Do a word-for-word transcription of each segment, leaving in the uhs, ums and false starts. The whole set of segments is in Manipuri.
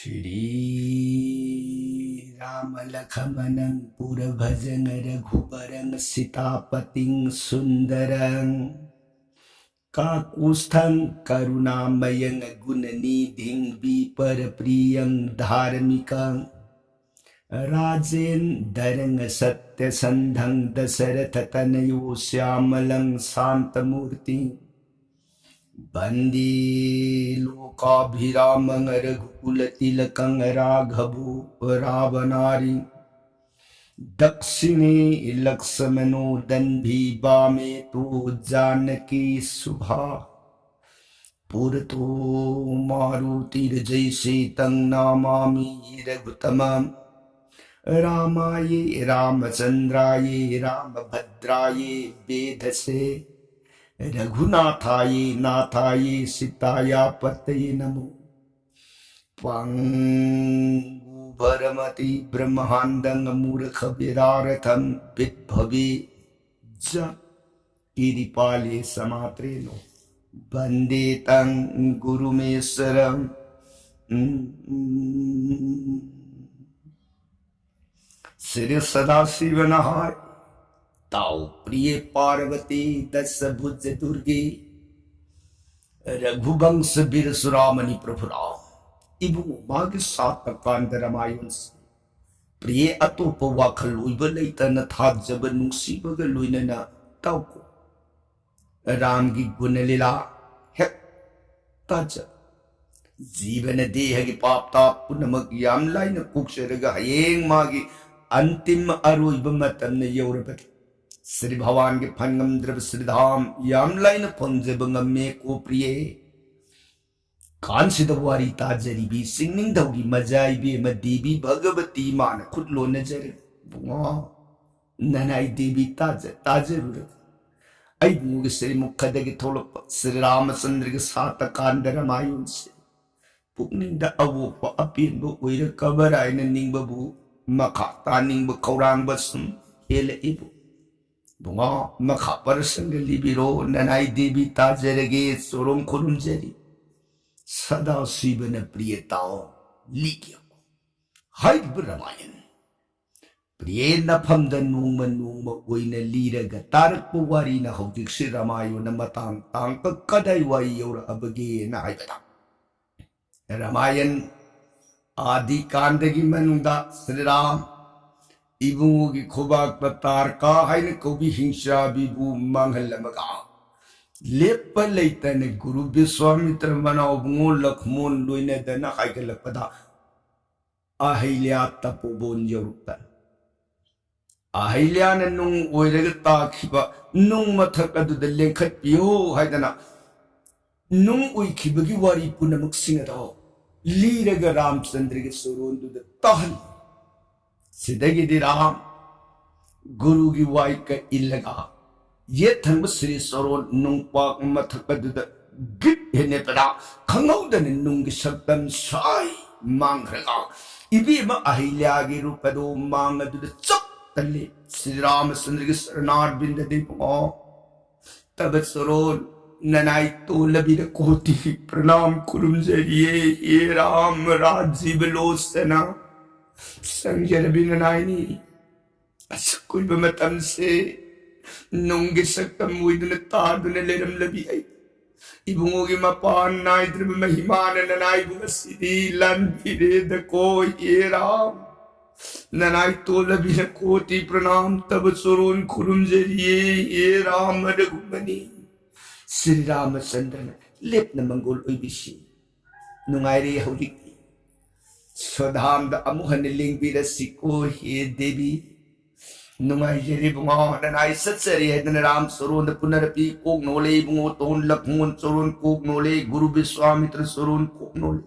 श्री राम लखमणं पुरभजं रघुबरं सितापतिं सुन्दरं। काकुत्स्थं करुणामयं गुणनिधिं विपरप्रियं धार्मिकं। राजेन्दरं सत्यसन्धं दशरथतनयो श्यामलं शान्तमूर्तिं। वन्दे लोकाभिरामं रघुकुलतिलकं राघवो रावणारि। दक्षिणे लक्ष्मणो दण्डी वामे तु जानकी शुभा। पुरतो मारुतिर्जयसे तं नमामि रघुत्तमम्। रामाय रामचन्द्राय रामभद्राय वेधसे। रघुनाथाय नाथाय सीताया पतये नमो। पङ्गुभरमति ब्रह्माण्डं मूर्खवेदार्थं विद्भवे च। गिरिपाले समात्रेणो वन्दे तं गुरुमीश्वरम्। श्री सदाशिव ꯅꯍꯥꯏ ꯇꯥꯎ ꯄ꯭ꯔꯤꯌꯦ ꯄꯥꯔꯕꯇꯤ ꯗꯁ ꯚꯨꯖ ꯗꯨꯔꯒꯦ ꯔꯘꯨꯕꯪꯁ ꯕꯤꯔ ꯆꯨꯔꯥꯃꯅꯤ ꯄ꯭ꯔꯚꯨ ꯔꯥꯝ꯫ ꯏꯕꯨꯡꯉꯣ ꯃꯥꯒꯤ ꯁꯥꯇ ꯀꯥꯟꯗ ꯔꯥꯃꯥꯌꯟꯁꯤ ꯄ꯭ꯔꯤꯌꯦ ꯑꯇꯣꯞꯄ ꯋꯥꯈꯜ ꯑꯣꯏꯕ ꯂꯩꯇꯅ ꯊꯥꯖꯕ ꯅꯨꯡꯁꯤꯕꯒ ꯂꯣꯏꯅꯅ ꯇꯥꯎꯀꯣ꯫ ꯔꯥꯝꯒꯤ ꯒꯨꯅ ꯂꯤꯂꯥ ꯍꯦꯛ ꯇꯥꯖ꯫ ꯖꯤꯕꯅ ꯗꯦꯍꯒꯤ ꯄꯥꯞ ꯇꯥꯞ ꯄꯨꯝꯅꯃꯛ ꯌꯥꯝ ꯂꯥꯏꯅ ꯀꯣꯛꯆꯔꯒ ꯍꯌꯦꯡ ꯃꯥꯒꯤ ꯑꯟꯇꯤꯝ ꯑꯔꯣꯏꯕ ꯃꯇꯝꯅ ꯌꯧꯔꯕꯗꯤ ꯁ꯭ꯔꯤ ꯚꯒꯋꯥꯟꯒꯤ ꯐꯪꯉꯝꯗ꯭ꯔꯕ ꯁ꯭ꯔꯤꯙꯥꯝ ꯌꯥꯝ ꯂꯥꯏꯅ ꯐꯪꯖꯕ ꯉꯝꯃꯦ ꯀꯣ ꯄ꯭ꯔꯤꯌꯦ꯫ ꯀꯥꯟꯁꯤꯗ ꯋꯥꯔꯤ ꯇꯥꯖꯔꯤꯕꯤ ꯆꯤꯡꯅꯤꯡꯊꯧꯒꯤ ꯃꯖꯥ ꯏꯕꯦꯝꯃ ꯗꯦꯕꯤ ꯚꯒꯕꯇꯤ ꯃꯥꯅ ꯈꯨꯠ ꯂꯣꯟꯅꯖꯔꯦ꯫ ꯏꯕꯨꯡꯉꯣ, ꯅꯅꯥꯏ ꯗꯦꯕꯤ ꯇꯥꯖ-, ꯇꯥꯖꯔꯨꯔꯒ ꯑꯩꯕꯨꯡꯉꯣꯒꯤ ꯁ꯭ꯔꯤꯃꯨꯈꯗꯒꯤ ꯊꯣꯛꯂꯛꯄ ꯁ꯭ꯔꯤ ꯔꯥꯃꯆꯟꯗ꯭ꯔꯒꯤ ꯁꯥꯇ ꯀꯥꯟꯗ ꯔꯥꯃꯥꯌꯟꯁꯦ ꯄꯨꯛꯅꯤꯡꯗ ꯑꯋꯣꯛꯄ ꯑꯄꯦꯟꯕ ꯑꯣꯏꯔꯛꯀꯕ꯭ꯔꯥ ꯍꯥꯏꯅ ꯅꯤꯡꯕꯕꯨ ꯃꯈꯥ ꯇꯥꯅꯤꯡꯕ ꯈꯧꯔꯥꯡꯕ ꯁꯨꯝ ꯍꯦꯜꯂꯛꯏꯕꯨ꯫ ꯏꯕꯨꯡꯉꯣ, ꯃꯈꯥ ꯄꯔꯁꯪꯒ ꯂꯤꯕꯤꯔꯣ, ꯅꯅꯥꯏ ꯗꯦꯕꯤ ꯇꯥꯖꯔꯒꯦ, ꯆꯣꯔꯣꯝ ꯈꯨꯔꯨꯝꯖꯔꯤ꯫ ꯁꯗꯥꯁꯤꯕꯅ ꯄ꯭ꯔꯤꯌ ꯇꯥꯎ, ꯂꯤꯒꯦ꯫ ꯍꯥꯏꯔꯤꯕ ꯔꯥꯃꯥꯌꯟ ꯄ꯭ꯔꯤꯌꯦ ꯅꯐꯝꯗ ꯅꯣꯡꯃ ꯅꯣꯡꯃ ꯑꯣꯏꯅ ꯂꯤꯔꯒ ꯇꯥꯔꯛꯄ ꯋꯥꯔꯤꯅ ꯍꯧꯖꯤꯛꯁꯤ ꯔꯥꯃꯥꯌꯟ ꯃꯇꯥꯡ ꯇꯥꯡꯀꯛ ꯀꯗꯥꯏ ꯋꯥꯔꯤ ꯌꯧꯔꯛꯑꯕꯒꯦꯅ ꯍꯥꯏꯕꯗ, ꯔꯥꯃꯥꯌꯟ ꯑꯥꯗꯤ ꯀꯥꯟꯗꯒꯤ ꯃꯅꯨꯡꯗ ꯁ꯭ꯔꯤꯔꯥꯝ ꯏꯕꯨꯡꯉꯣꯒꯤ ꯈꯨꯕꯥꯛꯇ ꯇꯥꯔꯀꯥ ꯍꯥꯏꯅ ꯀꯧꯕꯤ ꯍꯤꯡꯆꯥꯕꯤꯕꯨ ꯃꯥꯡꯍꯜꯂꯝꯃꯒ, ꯂꯦꯞꯄ ꯂꯩꯇꯅ ꯒꯨꯔꯨ ꯕꯤꯁ꯭ꯋꯥꯃꯤꯇ꯭ꯔ ꯃꯅꯥꯎꯕꯨꯡꯉꯣ ꯂꯛꯃꯣꯟ ꯂꯣꯏꯅꯗꯅ ꯍꯥꯏꯒꯠꯂꯛꯄꯗ, ꯑꯍꯩꯂ꯭ꯌꯥ ꯇꯄꯣꯕꯣꯟ ꯌꯧꯔꯛꯇꯅ, ꯑꯍꯩꯂ꯭ꯌꯥꯅ ꯅꯨꯡ ꯑꯣꯏꯔꯒ ꯇꯥꯈꯤꯕ ꯅꯨꯡ ꯃꯊꯛ ꯑꯗꯨꯗ ꯂꯦꯡꯈꯠꯄꯤꯌꯨ ꯍꯥꯏꯗꯅ ꯅꯨꯡ ꯑꯣꯏꯈꯤꯕꯒꯤ ꯋꯥꯔꯤ ꯄꯨꯝꯅꯃꯛꯁꯤꯡ ꯑꯗꯣ ꯂꯤꯔꯒ ꯔꯥꯝꯆꯟꯗ꯭ꯔꯒꯤ ꯆꯣꯔꯣꯟꯗꯨꯗ ꯇꯥꯍꯜꯂꯤ꯫ ꯁꯤꯗꯒꯤꯗꯤ ꯔꯥꯝ ꯒꯨꯔꯨꯒꯤ ꯋꯥꯏꯀ ꯏꯜꯂꯒ ꯌꯦꯠ ꯊꯪꯕ ꯁ꯭ꯔꯤ ꯆꯣꯔꯣꯟ ꯅꯨꯡꯄꯥꯛ ꯃꯊꯛ ꯑꯗꯨꯗ ꯒꯤꯠ ꯍꯦꯟꯅꯦꯄꯗ ꯈꯪꯍꯧꯗꯅ ꯅꯨꯡꯒꯤ ꯁꯛꯇꯝ ꯁꯥꯏ ꯃꯥꯡꯈ꯭ꯔꯒ, ꯏꯕꯦꯝꯃ ꯑꯍꯤꯂ꯭ꯌꯥꯒꯤ ꯔꯨꯞ ꯑꯗꯨ ꯃꯥꯡ ꯑꯗꯨꯗ ꯆꯞ ꯇꯜꯂꯤ꯫ ꯁ꯭ꯔꯤ ꯔꯥꯃꯆꯟꯗ꯭ꯔꯒꯤ ꯁꯔꯅꯥꯔꯕꯤꯟꯗꯗꯤ ꯏꯕꯨꯡꯉꯣ, ꯇꯕ ꯆꯣꯔꯣꯟ ꯅꯅꯥꯏ ꯇꯣꯜꯂꯕꯤꯗ ꯀꯣꯇꯤ ꯄ꯭ꯔꯅꯥꯝ ꯈꯨꯔꯨꯝꯖꯔꯤꯌꯦ꯫ ꯍꯦ ꯔꯥꯝ ꯔꯥꯖꯤꯕ ꯂꯣꯆꯅ ꯆꯪꯖꯔꯕꯤ ꯅꯅꯥꯏꯅꯤ꯫ ꯑꯁꯨꯛ ꯀꯨꯏꯕ ꯃꯇꯝꯁꯦ ꯅꯨꯡꯒꯤ ꯁꯛꯇꯝ ꯑꯣꯏꯗꯨꯅ ꯇꯥꯗꯨꯅ ꯂꯩꯔꯝꯂꯕꯤ ꯑꯩ ꯏꯕꯨꯡꯉꯣꯒꯤ ꯃꯄꯥꯟ ꯅꯥꯏꯗ꯭ꯔꯕ ꯃꯍꯤꯃꯥꯅ ꯅꯅꯥꯏꯕꯨ ꯉꯁꯤꯗꯤ ꯂꯥꯟꯕꯤꯔꯦꯗꯀꯣ꯫ ꯍꯦ ꯔꯥꯝ, ꯅꯅꯥꯏ ꯇꯣꯜꯂꯕꯤꯅ ꯀꯣꯇꯤ ꯄ꯭ꯔꯅꯥꯝ ꯇꯕ ꯆꯣꯔꯣꯟ ꯈꯨꯔꯨꯝꯖꯔꯤꯌꯦ꯫ ꯍꯦ ꯔꯥꯝ ꯔꯘꯨꯃꯅꯤ꯫ ꯁ꯭ꯔꯤ ꯔꯥꯃꯆꯟꯗ꯭ꯔꯅ ꯂꯦꯞꯅ ꯃꯪꯒꯣꯜ ꯑꯣꯏꯕꯤꯁꯤ꯫ ꯅꯨꯡꯉꯥꯏꯔꯦ ꯍꯧꯖꯤꯛꯇꯤ꯫ ꯁꯣꯗꯥꯝꯗ ꯑꯃꯨꯛ ꯍꯟꯅ ꯂꯦꯡꯕꯤꯔꯁꯤꯀꯣ ꯍꯦ ꯗꯦꯕꯤ꯫ ꯅꯨꯡꯉꯥꯏꯖꯔꯦ ꯏꯕꯨꯡꯉꯣ, ꯅꯅꯥꯏ ꯆꯠꯆꯔꯦ ꯍꯥꯏꯗꯅ ꯔꯥꯝ ꯆꯣꯔꯣꯟꯗ ꯄꯨꯅꯔꯄꯤ ꯀꯣꯛ ꯅꯣꯂꯦ, ꯏꯕꯨꯡꯉꯣ ꯇꯣꯟ ꯂꯛꯃꯣꯟ ꯆꯣꯔꯣꯟ ꯀꯣꯛ ꯅꯣꯂꯦ, ꯒꯨꯔꯨ ꯕꯤꯁ꯭ꯋꯥꯃꯤꯇ꯭ꯔ ꯆꯣꯔꯣꯟ ꯀꯣꯛ ꯅꯣꯂꯦ꯫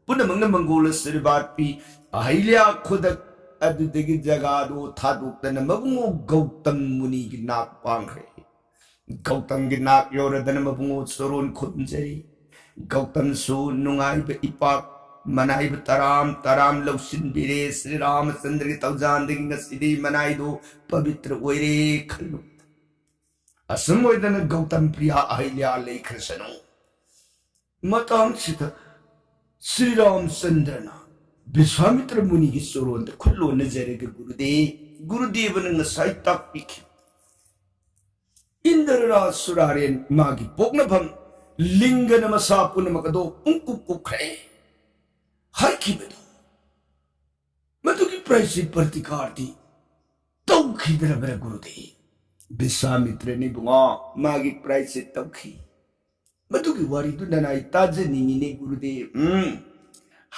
ꯄꯨꯝꯅꯃꯛꯅ ꯃꯪꯒꯣꯜ ꯑꯁꯤꯔꯕꯥꯗ ꯄꯤ꯫ ꯑꯍꯩꯂ꯭ꯌꯥ ꯈꯨꯗꯛ ꯑꯗꯨꯗꯒꯤ ꯖꯒꯥꯗꯨ ꯊꯥꯗꯣꯛꯇꯅ ꯃꯕꯨꯡꯉꯣ ꯒꯧꯇꯝ ꯃꯨꯅꯤꯒꯤ ꯅꯥꯛ ꯄꯥꯡꯈ꯭ꯔꯦ꯫ ꯒꯧꯇꯝꯒꯤ ꯅꯥꯛ ꯌꯧꯔꯗꯅ ꯃꯕꯨꯡꯉꯣ ꯆꯣꯔꯣꯟ ꯈꯨꯔꯨꯝꯖꯔꯤ꯫ ꯒꯧꯇꯝꯁꯨ ꯅꯨꯡꯉꯥꯏꯕ ꯏꯄꯥꯛ ꯃꯅꯥꯏꯕ ꯇꯔꯥꯝ ꯇꯔꯥꯝ ꯂꯧꯁꯤꯟꯕꯤꯔꯦ꯫ ꯁ꯭ꯔꯤ ꯔꯥꯃꯆꯟꯗ꯭ꯔꯒꯤ ꯊꯧꯖꯥꯟꯗꯒꯤ ꯉꯁꯤꯗꯤ ꯃꯅꯥꯏꯗꯨ ꯄꯕꯤꯇ꯭ꯔ ꯑꯣꯏꯔꯦ ꯈꯜꯂꯨ꯫ ꯑꯁꯨꯝ ꯑꯣꯏꯗꯅ ꯒꯧꯇꯝ ꯄ꯭ꯔꯤꯌꯥ ꯑꯍꯩꯂ꯭ꯌꯥ ꯂꯩꯈ꯭ꯔꯁꯅꯨ꯫ ꯃꯇꯥꯡꯁꯤꯗ ꯁ꯭ꯔꯤ ꯔꯥꯃꯆꯟꯗ꯭ꯔꯅ ꯕꯤꯁ꯭ꯋꯥꯃꯤꯇ꯭ꯔ ꯃꯨꯅꯤꯒꯤ ꯆꯣꯔꯣꯟꯗ ꯈꯨꯠ ꯂꯣꯟꯅꯖꯔꯒ ꯒꯨꯔꯨꯗꯦꯕ, ꯒꯨꯔꯨꯗꯦꯕꯅ ꯉꯁꯥꯏ ꯇꯥꯛꯄꯤꯈꯤꯕ ꯏꯟꯗ꯭ꯔꯔꯥꯖ ꯁꯨꯔꯥꯔꯦꯟ ꯃꯥꯒꯤ ꯄꯣꯛꯅꯐꯝ ꯂꯤꯡꯒꯅ ꯃꯁꯥ ꯄꯨꯝꯅꯃꯛ ꯑꯗꯣ ꯄꯨꯡꯀꯨꯞ ꯀꯨꯞꯈ꯭ꯔꯦ ꯍꯥꯏꯈꯤꯕꯗꯣ, ꯃꯗꯨꯒꯤ ꯄ꯭ꯔꯥꯏꯆꯤꯠ ꯄ꯭ꯔꯇꯤꯀꯥꯔꯗꯤ ꯇꯧꯈꯤꯗ꯭ꯔꯕ꯭ꯔꯥ ꯒꯨꯔꯨꯗꯦꯕ? ꯕꯤꯁ꯭ꯋꯥꯃꯤꯇ꯭ꯔꯅ ꯏꯕꯨꯡꯉꯣ ꯃꯥꯒꯤ ꯄ꯭ꯔꯥꯏꯆꯤꯠ ꯇꯧꯈꯤ꯫ ꯃꯗꯨꯒꯤ ꯋꯥꯔꯤꯗꯨ ꯅꯅꯥꯏ ꯇꯥꯖꯅꯤꯡꯉꯤꯅꯦ ꯒꯨꯔꯨꯗꯦꯕ꯫ ꯎꯝ,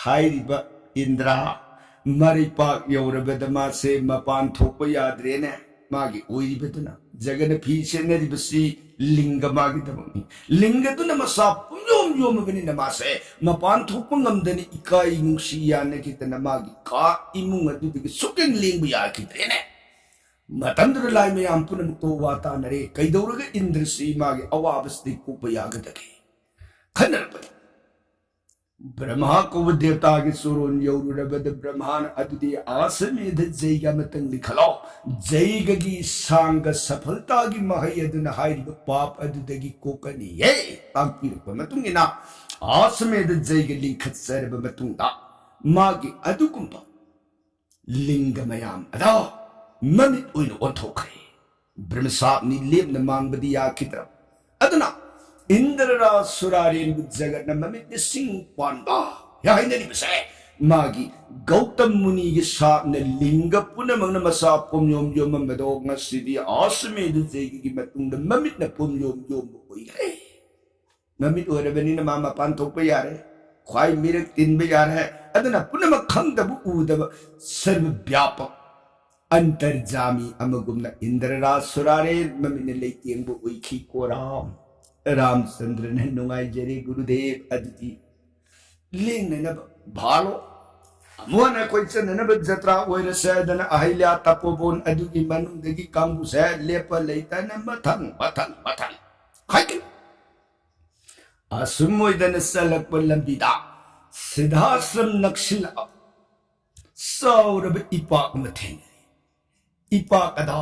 ꯍꯥꯏꯔꯤꯕ ꯏꯟꯗ꯭ꯔ ꯃꯔꯩꯄꯥꯛ ꯌꯧꯔꯕꯗ ꯃꯥꯁꯦ ꯃꯄꯥꯟ ꯊꯣꯛꯄ ꯌꯥꯗ꯭ꯔꯦꯅꯦ꯫ ꯃꯥꯒꯤ ꯑꯣꯏꯔꯤꯕꯗꯨꯅ ꯖꯒꯅ ꯐꯤ ꯁꯦꯠꯅꯔꯤꯕꯁꯤ ꯂꯤꯡꯒ ꯃꯥꯒꯤꯗꯃꯛꯅꯤ꯫ ꯂꯤꯡꯒꯗꯨꯅ ꯃꯁꯥ ꯄꯨꯝꯌꯣꯝ ꯌꯣꯝꯃꯕꯅꯤꯅ ꯃꯥꯁꯦ ꯃꯄꯥꯟ ꯊꯣꯛꯄ ꯉꯝꯗꯅ ꯏꯀꯥꯏ ꯅꯨꯡꯁꯤ ꯌꯥꯅꯈꯤꯗꯅ ꯃꯥꯒꯤ ꯀꯥ ꯏꯃꯨꯡ ꯑꯗꯨꯗꯒꯤ ꯁꯨꯛꯂꯦꯡ ꯂꯦꯡꯕ ꯌꯥꯈꯤꯗ꯭ꯔꯦꯅꯦ꯫ ꯃꯇꯝꯗꯨꯗ ꯂꯥꯏ ꯃꯌꯥꯝ ꯄꯨꯝꯅꯃꯛꯇꯣ ꯋꯥ ꯇꯥꯅꯔꯦ, ꯀꯩꯗꯧꯔꯒ ꯏꯟꯗ꯭ꯔꯁꯤ ꯃꯥꯒꯤ ꯑꯋꯥꯕꯁꯤꯗꯒꯤ ꯀꯣꯛꯄ ꯌꯥꯒꯗꯒꯦ ꯈꯟꯅꯔꯛꯄꯗ, ꯕ꯭ꯔꯍꯃꯥ ꯀꯧꯕ ꯗꯦꯕꯇꯥꯒꯤ ꯆꯣꯔꯣꯟ ꯌꯧꯔꯨꯔꯕꯗ ꯕ꯭ꯔꯍꯃꯥꯅ ꯑꯗꯨꯗꯤ ꯑꯥꯁꯃꯦꯙ ꯖꯩꯒ ꯑꯃꯇꯪ ꯂꯤꯈꯠꯂꯣ, ꯖꯩꯒꯒꯤ ꯁꯥꯡꯒ ꯁꯐꯜꯇꯥꯒꯤ ꯃꯍꯩ ꯑꯗꯨꯅ ꯍꯥꯏꯔꯤꯕ ꯄꯥꯞ ꯑꯗꯨꯗꯒꯤ ꯀꯣꯛꯀꯅꯤꯌꯦ ꯇꯥꯛꯄꯤꯔꯛꯄ ꯃꯇꯨꯡ ꯏꯟꯅ ꯑꯥꯁꯃꯦꯙ ꯖꯩꯒ ꯂꯤꯡꯈꯠꯆꯔꯕ ꯃꯇꯨꯡꯗ ꯃꯥꯒꯤ ꯑꯗꯨꯒꯨꯝꯕ ꯂꯤꯡꯒ ꯃꯌꯥꯝ ꯑꯗꯣ ꯃꯃꯤꯠ ꯑꯣꯏꯅ ꯑꯣꯟꯊꯣꯛꯈ꯭ꯔꯦ꯫ ꯕ꯭ꯔꯍꯃꯁꯥꯞꯅꯤ ꯂꯦꯝꯅ ꯃꯥꯡꯕꯗꯤ ꯌꯥꯈꯤꯗ꯭ꯔꯕ꯫ ꯑꯗꯨꯅ ꯏꯟꯗ꯭ꯔꯔꯥꯖ ꯁꯨꯔꯥꯔꯦꯟꯕꯨ ꯖꯒꯠꯅ ꯃꯃꯤꯠ ꯂꯤꯁꯤꯡ ꯄꯥꯟꯕ ꯍꯥꯏꯅꯔꯤꯕꯁꯦ ꯃꯥꯒꯤ ꯒꯧꯇꯝ ꯃꯨꯅꯤꯒꯤ ꯁꯥꯞꯅ ꯂꯤꯡꯒ ꯄꯨꯝꯅꯃꯛꯅ ꯃꯁꯥ ꯄꯣꯝꯌꯣꯝ ꯌꯣꯝꯃꯝꯕꯗꯣ ꯉꯁꯤꯗꯤ ꯑꯥꯁꯃꯦꯙ ꯖꯩꯒꯒꯤ ꯃꯇꯨꯡꯗ ꯃꯃꯤꯠꯅ ꯄꯣꯝꯌꯣꯝ ꯌꯣꯝꯕ ꯑꯣꯏꯈ꯭ꯔꯦ꯫ ꯃꯃꯤꯠ ꯑꯣꯏꯔꯕꯅꯤꯅ ꯃꯥ ꯃꯄꯥꯟ ꯊꯣꯛꯄ ꯌꯥꯔꯦ, ꯈ꯭ꯋꯥꯏ ꯃꯤꯔꯛ ꯇꯤꯟꯕ ꯌꯥꯔꯦ꯫ ꯑꯗꯨꯅ ꯄꯨꯝꯅꯃꯛ ꯈꯪꯗꯕ ꯎꯗꯕ ꯁꯔꯕ ꯕ꯭ꯌꯥꯄꯛ ꯑꯟꯇꯔꯖꯥꯃꯤ ꯑꯃꯒꯨꯝꯅ ꯏꯟꯗ꯭ꯔꯔꯥꯖ ꯁꯨꯔꯥꯔꯦꯟ ꯃꯃꯤꯠꯅ ꯂꯩꯇꯦꯡꯕ ꯑꯣꯏꯈꯤ꯫ ꯀꯣ ꯔꯥꯝ, ꯔꯥꯝꯆꯟꯗ꯭ꯔꯅ ꯅꯨꯡꯉꯥꯏꯖꯔꯦ ꯒꯨꯔꯨꯗꯦꯕ꯫ ꯑꯗꯨꯗꯤ ꯂꯦꯡꯅꯅꯕ ꯚꯥꯂꯣ꯫ ꯑꯃꯨꯛ ꯍꯟꯅ ꯑꯩꯈꯣꯏ ꯆꯠꯅꯅꯕ ꯖꯇ꯭ꯔꯥ ꯑꯣꯏꯔꯁꯦ ꯍꯥꯏꯗꯅ ꯑꯍꯩꯂ꯭ꯌꯥ ꯇꯄꯣꯕꯣꯟ ꯑꯗꯨꯒꯤ ꯃꯅꯨꯡꯗꯒꯤ ꯀꯥꯡꯕꯨꯁꯦ ꯂꯦꯞꯄ ꯂꯩꯇꯅ ꯃꯊꯪ ꯃꯊꯪ ꯃꯊꯪ ꯍꯥꯏꯒꯅꯤ꯫ ꯑꯁꯨꯝ ꯑꯣꯏꯗꯅ ꯆꯠꯂꯛꯄ ꯂꯝꯕꯤꯗ ꯁꯤꯗꯥꯁ꯭ꯔꯝ ꯅꯛꯁꯤꯜꯂꯛꯑꯕ ꯆꯥꯎꯔꯕ ꯏꯄꯥꯛ ꯑꯃ ꯊꯦꯡꯅꯔꯦ꯫ ꯏꯄꯥꯛ ꯑꯗ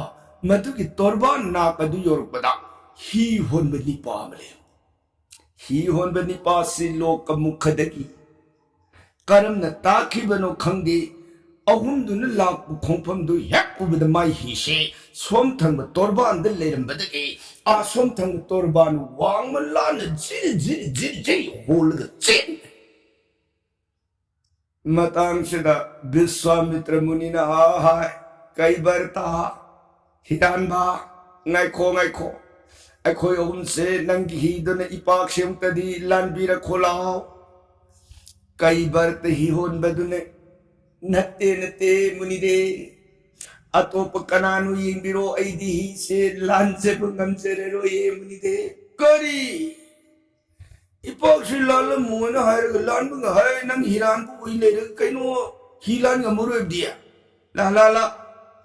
ꯃꯗꯨꯒꯤ ꯇꯣꯔꯕꯥꯟ ꯅꯥꯛ ꯑꯗꯨ ꯌꯧꯔꯛꯄꯗ ꯍꯤ ꯍꯣꯟꯕ ꯅꯤꯄꯥ ꯑꯃ ꯂꯩꯔꯝꯃꯤ꯫ ꯍꯤ ꯍꯣꯟꯕ ꯅꯤꯄꯥꯁꯤ ꯂꯣꯛꯀ ꯃꯨꯈꯗꯒꯤ ꯀꯔꯝꯅ ꯇꯥꯛꯈꯤꯕꯅꯣ ꯈꯪꯗꯦ, ꯑꯍꯨꯝꯗꯨꯅ ꯂꯥꯛꯄ ꯈꯣꯡꯐꯝꯗꯨ ꯍꯦꯛ ꯎꯕꯗ ꯃꯥꯏ ꯍꯤꯁꯦ ꯁꯣꯝ ꯊꯪꯕ ꯇꯣꯔꯕꯥꯟꯗ ꯂꯩꯔꯝꯕꯗꯒꯤ ꯑꯥ ꯁꯣꯝ ꯊꯪꯕ ꯇꯣꯔꯕꯥꯟ ꯋꯥꯡꯃ ꯂꯥꯟꯅ ꯖꯤꯔꯤ ꯖꯤꯔꯤ ꯖꯤꯔꯤ ꯖꯤꯔꯤ ꯍꯣꯜꯂꯒ ꯆꯦꯟꯂꯦ꯫ ꯃꯇꯥꯡꯁꯤꯗ ꯕꯤꯁ꯭ꯋꯥꯃꯤꯇ꯭ꯔ ꯃꯨꯅꯤꯅ ꯍꯥꯏ, "ꯀꯩ ꯕꯔꯇ? ꯍꯤꯔꯥꯟꯕ, ꯉꯥꯏꯈꯣ, ꯉꯥꯏꯈꯣ꯫ ꯑꯩꯈꯣꯏ ꯑꯍꯨꯝꯁꯦ ꯅꯪꯒꯤ ꯍꯤꯗꯨꯅ ꯏꯄꯥꯛꯁꯦ ꯑꯃꯨꯛꯇꯗꯤ ꯂꯥꯟꯕꯤꯔꯛꯈꯣ ꯂꯥꯎ꯫" ꯀꯩ ꯕꯔꯇ ꯍꯤꯍꯣꯟꯕꯗꯨꯅ, "ꯅꯠꯇꯦ, ꯅꯠꯇꯦ, ꯃꯨꯅꯤꯗꯦ꯫ ꯑꯇꯣꯞꯄ ꯀꯅꯥꯅꯣ ꯌꯦꯡꯕꯤꯔꯣ, ꯑꯩꯗꯤ ꯍꯤꯁꯦ ꯂꯥꯟꯖꯕ ꯉꯝꯖꯔꯔꯣꯏꯌꯦ, ꯃꯨꯅꯤꯗꯦ꯫" "ꯀꯔꯤ? ꯏꯄꯥꯛꯁꯤ ꯂꯥꯜꯂꯝꯃꯣꯅ ꯍꯥꯏꯔꯒ ꯂꯥꯟꯕ ꯉ-, ꯍꯥꯏ, ꯅꯪ ꯍꯤꯔꯥꯟꯕ ꯑꯣꯏ ꯂꯩꯔꯒ ꯀꯩꯅꯣ ꯍꯤ ꯂꯥꯟ ꯉꯝꯃꯔꯣꯏꯕꯗꯤ? ꯂꯥ, ꯂꯥ, ꯂꯥ,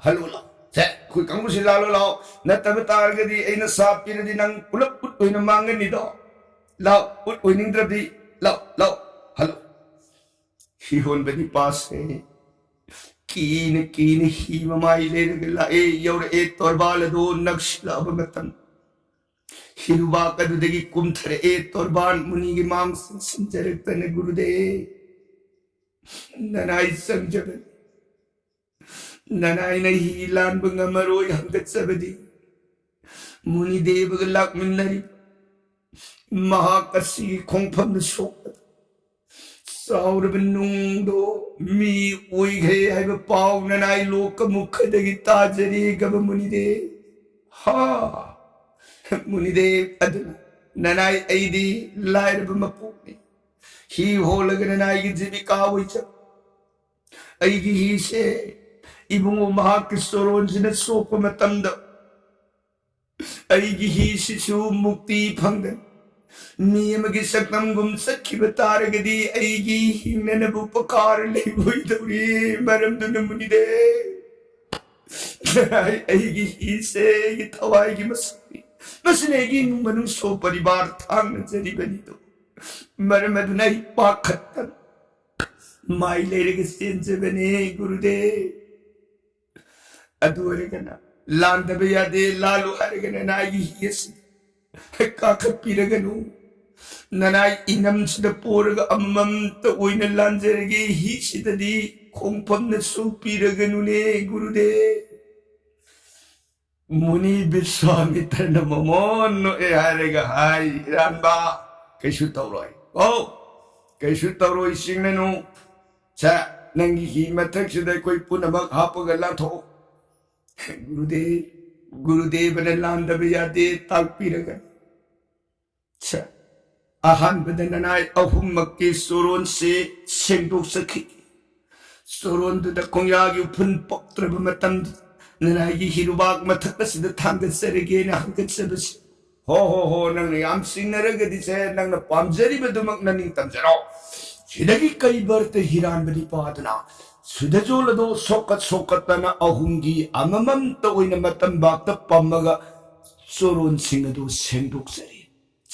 ꯍꯜꯂꯣ, ꯂꯥꯎ꯫ ꯁꯦ, ꯑꯩꯈꯣꯏ ꯀꯥꯡꯕꯨꯁꯤ ꯂꯥꯜꯂꯣ, ꯂꯥꯎ꯫ ꯅꯠꯇꯕ ꯇꯥꯔꯒꯗꯤ ꯑꯩꯅ ꯁꯥꯞ ꯄꯤꯔꯗꯤ ꯅꯪ ꯄꯨꯂꯞ ꯎꯠ ꯑꯣꯏꯅ ꯃꯥꯡꯒꯅꯤꯗꯣ꯫ ꯂꯥꯎ, ꯎꯠ ꯑꯣꯏꯅꯤꯡꯗ꯭ꯔꯗꯤ, ꯂꯥꯎ, ꯂꯥꯎ, ꯍꯜꯂꯣ꯫" ꯍꯤꯍꯣꯟꯕ ꯅꯤꯄꯥꯁꯦ ꯀꯤꯅ ꯀꯤꯅ ꯍꯤ ꯃꯃꯥꯏ ꯂꯩꯔꯒ ꯂꯥꯛꯑꯦ, ꯌꯧꯔꯛꯑꯦ, ꯇꯣꯔꯕꯥꯜ ꯑꯗꯣ ꯅꯛꯁꯤꯜꯂꯛꯑꯕ ꯃꯇꯝ꯫ ꯍꯤꯔꯨꯕꯥꯛ ꯑꯗꯨꯗꯒꯤ ꯀꯨꯝꯊꯔꯛꯑꯦ, ꯇꯣꯔꯕꯥꯟ ꯃꯨꯅꯤꯒꯤ ꯃꯥꯡ ꯆꯪꯁꯤꯟꯖꯔꯛꯇꯅ, "ꯒꯨꯔꯨꯗꯦ, ꯅꯅꯥꯏ ꯆꯪꯖꯕꯅꯤ꯫ ꯅꯅꯥꯏꯅ ꯍꯤ ꯂꯥꯟꯕ ꯉꯝꯃꯔꯣꯏ ꯍꯪꯒꯠꯆꯕꯗꯤ ꯃꯨꯅꯤꯗꯦꯕꯒ ꯂꯥꯛꯃꯤꯟꯅꯔꯤ꯫ ꯃꯍꯥꯛ ꯑꯁꯤꯒꯤ ꯈꯣꯡꯐꯝꯗ ꯁꯣꯛꯄꯗ ꯆꯥꯎꯔꯕ ꯅꯨꯡꯗꯣ ꯃꯤ ꯑꯣꯏꯈ꯭ꯔꯦ ꯍꯥꯏꯕ ꯄꯥꯎ ꯅꯅꯥꯏ ꯂꯣꯛꯀ ꯃꯨꯈꯗꯒꯤ ꯇꯥꯖꯔꯦ, ꯒꯕ ꯃꯨꯅꯤꯗꯦ꯫ ꯍꯥ! ꯃꯨꯅꯤꯗꯦ ꯑꯗꯨꯅ, ꯅꯅꯥꯏ ꯑꯩꯗꯤ ꯂꯥꯏꯔꯕ ꯃꯄꯣꯛꯅꯤ꯫ ꯍꯤ ꯍꯣꯜꯂꯒ ꯅꯅꯥꯏꯒꯤ ꯖꯤꯕꯤꯀꯥ ꯑꯣꯏꯖꯕ꯫ ꯑꯩꯒꯤ ꯍꯤꯁꯦ ꯏꯕꯨꯡꯉꯣ ꯃꯍꯥꯛꯀꯤ ꯆꯣꯔꯣꯟꯁꯤꯅ ꯁꯣꯛꯄ ꯃꯇꯝꯗ ꯑꯩꯒꯤ ꯍꯤꯁꯤꯁꯨ ꯃꯨꯛꯇꯤ ꯐꯪꯗꯅ ꯃꯤ ꯑꯃꯒꯤ ꯁꯛꯇꯝꯒꯨꯝ ꯆꯠꯈꯤꯕ ꯇꯥꯔꯒꯗꯤ ꯑꯩꯒꯤ ꯍꯤꯡꯅꯅꯕ ꯎꯄꯀꯥꯔ ꯂꯩꯔꯣꯏꯗꯧꯔꯤ꯫ ꯃꯔꯝꯗꯨꯅ ꯃꯨꯅꯤꯗꯦ, ꯑꯩꯒꯤ ꯍꯤꯁꯦ ꯑꯩꯒꯤ ꯊꯋꯥꯏꯒꯤ ꯃꯁꯛꯅꯤ꯫ ꯃꯁꯤꯅ ꯑꯩꯒꯤ ꯏꯃꯨꯡ ꯃꯅꯨꯡ ꯁꯣ ꯄꯔꯤꯕꯥꯔ ꯊꯥꯡꯅꯖꯔꯤꯕꯅꯤꯗꯣ꯫ ꯃꯔꯝ ꯑꯗꯨꯅ ꯑꯩ ꯄꯥꯈꯠꯇꯅ ꯃꯥꯏ ꯂꯩꯔꯒ ꯆꯦꯟꯖꯕꯅꯦ, ꯒꯨꯔꯨꯗꯦ꯫ ꯑꯗꯨ ꯑꯣꯏꯔꯒꯅ ꯂꯥꯟꯗꯕ ꯌꯥꯗꯦ, ꯂꯥꯜꯂꯨ ꯍꯥꯏꯔꯒꯅ ꯅꯅꯥꯏꯒꯤ ꯍꯤ ꯑꯁꯤ ꯀꯥꯈꯠꯄꯤꯔꯒꯅꯨ꯫ ꯅꯅꯥꯏ ꯏꯅꯝꯁꯤꯗ ꯄꯣꯔꯒ ꯑꯃꯃꯝꯇ ꯑꯣꯏꯅ ꯂꯥꯟꯖꯔꯒꯦ, ꯍꯤꯁꯤꯗꯗꯤ ꯈꯣꯡꯐꯝꯅꯁꯨ ꯄꯤꯔꯒꯅꯨꯅꯦ ꯒꯨꯔꯨꯗꯦ꯫ ꯃꯨꯅꯤ ꯕꯤꯁ꯭ꯋꯥꯃꯤꯇ꯭ꯔꯅ ꯃꯃꯣꯟ ꯅꯣꯛꯑꯦ ꯍꯥꯏꯔꯒ ꯍꯥꯏ, "ꯏꯔꯥꯟꯕ, ꯀꯩꯁꯨ ꯇꯧꯔꯣꯏ꯫ ꯑꯣ, ꯀꯩꯁꯨ ꯇꯧꯔꯣꯏ, ꯆꯤꯡꯅꯅꯨ꯫ ꯁꯦ, ꯅꯪꯒꯤ ꯍꯤ ꯃꯊꯛꯁꯤꯗ ꯑꯩꯈꯣꯏ ꯄꯨꯝꯅꯃꯛ ꯍꯥꯞꯄꯒ ꯂꯥꯟꯊꯣꯛꯑꯣ꯫" ꯒꯨꯔꯨꯗꯦ, ꯒꯨꯔꯨꯗꯦꯕꯅ ꯂꯥꯟꯗꯕ ꯌꯥꯗꯦ ꯇꯥꯛꯄꯤꯔꯒ꯫ ꯁꯦ, ꯑꯍꯥꯟꯕꯗ ꯅꯅꯥꯏ ꯑꯍꯨꯝꯃꯛꯀꯤ ꯆꯣꯔꯣꯟꯁꯦ ꯁꯦꯡꯗꯣꯛꯆꯈꯤ꯫ ꯆꯣꯔꯣꯟꯗꯨꯗ ꯈꯣꯡꯌꯥꯒꯤ ꯎꯐꯨꯟ ꯄꯛꯇ꯭ꯔꯕ ꯃꯇꯝꯗ ꯅꯅꯥꯏꯒꯤ ꯍꯤꯔꯨꯕꯥꯛ ꯃꯊꯛ ꯑꯁꯤꯗ ꯊꯥꯡꯒꯠꯆꯔꯒꯦꯅ ꯍꯥꯡꯒꯠꯆꯕꯁꯤ꯫ ꯍꯣ, ꯍꯣ, ꯍꯣ, ꯅꯪꯅ ꯌꯥꯝ ꯆꯤꯡꯅꯔꯒꯗꯤ ꯁꯦ, ꯅꯪꯅ ꯄꯥꯝꯖꯔꯤꯕꯗꯨꯃꯛ ꯅꯅꯤꯡ ꯇꯝꯖꯔꯣ꯫ ꯁꯤꯗꯒꯤ ꯀꯩꯕꯔꯇ ꯍꯤꯔꯥꯟꯕ ꯅꯤꯄꯥꯗꯨꯅ ꯁꯨꯗꯖꯣꯜ ꯑꯗꯣ ꯁꯣꯛꯀꯠ ꯁꯣꯛꯀꯠꯇꯅ ꯑꯍꯨꯝꯒꯤ ꯑꯃꯃꯝꯇ ꯑꯣꯏꯅ ꯃꯇꯝꯕꯥꯛꯇ ꯄꯝꯃꯒ ꯆꯣꯔꯣꯟꯁꯤꯡ ꯑꯗꯨ ꯁꯦꯡꯗꯣꯛꯆꯔꯤ꯫